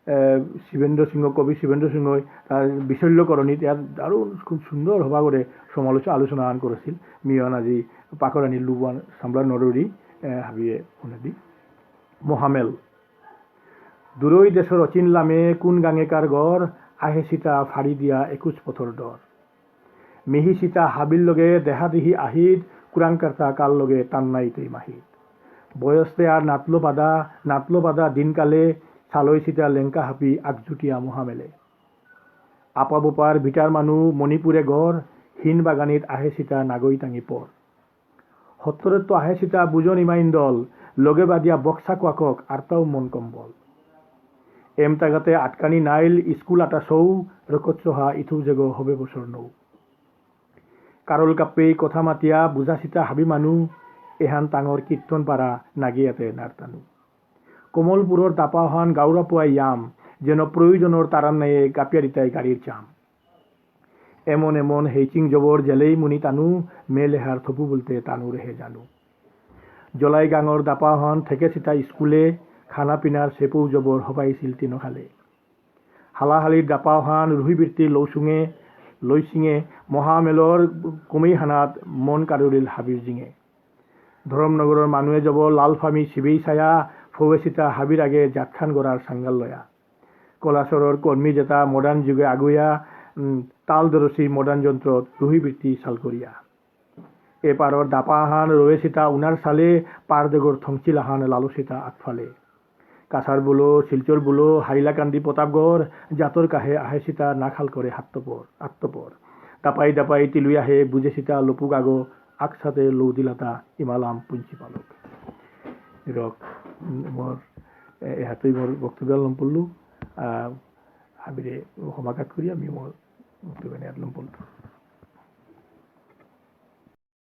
এ, শিবেন্দ্র সিংহ, কবি শিবেন্দ্র সিংহ তার বিশল্যকরণী, তার দারুণ খুব সুন্দর হবা করে সমালোচনা, আলোচনা আন করেছিল। মিয়ন আজি পাকরানি লুবান সামলা নরুরি, এ, হাবিয়ে উনাদি। মহামেল। দূরই দেশর অচিন লামে কোন গাঙে কার ঘর, আহে সীতা ফাড়ি দিয়া একুশ পথর ডর। মিহি সীতা হাবির লগে দেহা দেহি আহিত, কুরাং কার্তা কার লগে তান্নাই তৈ মাহিত। বয়সতে আর নাতলো বাদা, নাতলো বাদা দিনকালে, চালই সীতা লেংকা হাবি আকজুটিয়া মহামেলে। আপা বোপার ভিটার মানু মণিপুরে ঘর, হিন বাগানিত আহে সীতা নাগই টাঙি পর। হত্তরেত্ত আহে সীতা বুজন ইমা ইন্দল, লগে বাদিয়া বক্সা কোয়াকক আরতাও মন কম্বল। এম তাগাতে আটকানি নাইল স্কুল আটা সৌ, রকত চহা ইথু যেগ হবে বছর নৌ। কারল কাপ্পেই কথা মাতিয়া বুঝা সীতা হাবি মানু, এহান তাঙর কীর্তন পারা নাগিয়াতে নারতানু। কমলপুরর দাপাহান গাউরা পুয়াই ইয়াম, যেন প্রয়োজনর তারান্নায়ে গাপিয়ারিতাই গাড়ির চাম। এমন এমন হেইচিং জবর জেলেই মুনি তানু, মেলেহার থপু বুলতে তানু রেহে জানু। জলাই গাঙর দাপাহান থেকে সীতা স্কুলে, খানা পিনার সেপৌ জবর হবাইছিল তিনখালে। হালাহালির দাপাহান রুহিবৃত্তি লৌসুঙে, লইসিঙে, মহামেলর কমেই হানাত মন কারুরিল হাবির জিঙে। ধরমনগরর মানুয়ে জবর লালফামি শিবেই ছায়া, ফৌয়ে সীতা হাবির আগে জাতখান গড়ার সাঙ্গাল লয়া। কলাসরর কর্মী যেতা modern যুগে আগুয়া, উম, তাল দরসি modern যন্ত্রত রুহিবৃত্তি সাল করিয়া। এপারর দাপাহান রয়ে সীতা উনার সালে, পারদেগর থংচিলাহান লালু সীতা আকফালে। কাছাড় বুলো, শিলচর বুলো, হাইলাকান্দি প্রতাপগড়, জাতর কাহে আহে সীতা নাখাল করে হাত্তপর, আত্তপর। দাপাই দাপাই তিলুই আহে বুঝে সীতা লপুক আগো, আকসাতে লৌদিলাতা ইমালাম পুঞ্চি পালক। এরক, উম, মোর, এ, এহাতই মোর বক্তব্য লম পড়লু। আহ, হাবিরে ক্ষমা কাত করি আমি মোর বক্তব্য নিয়ে লম পড়লু।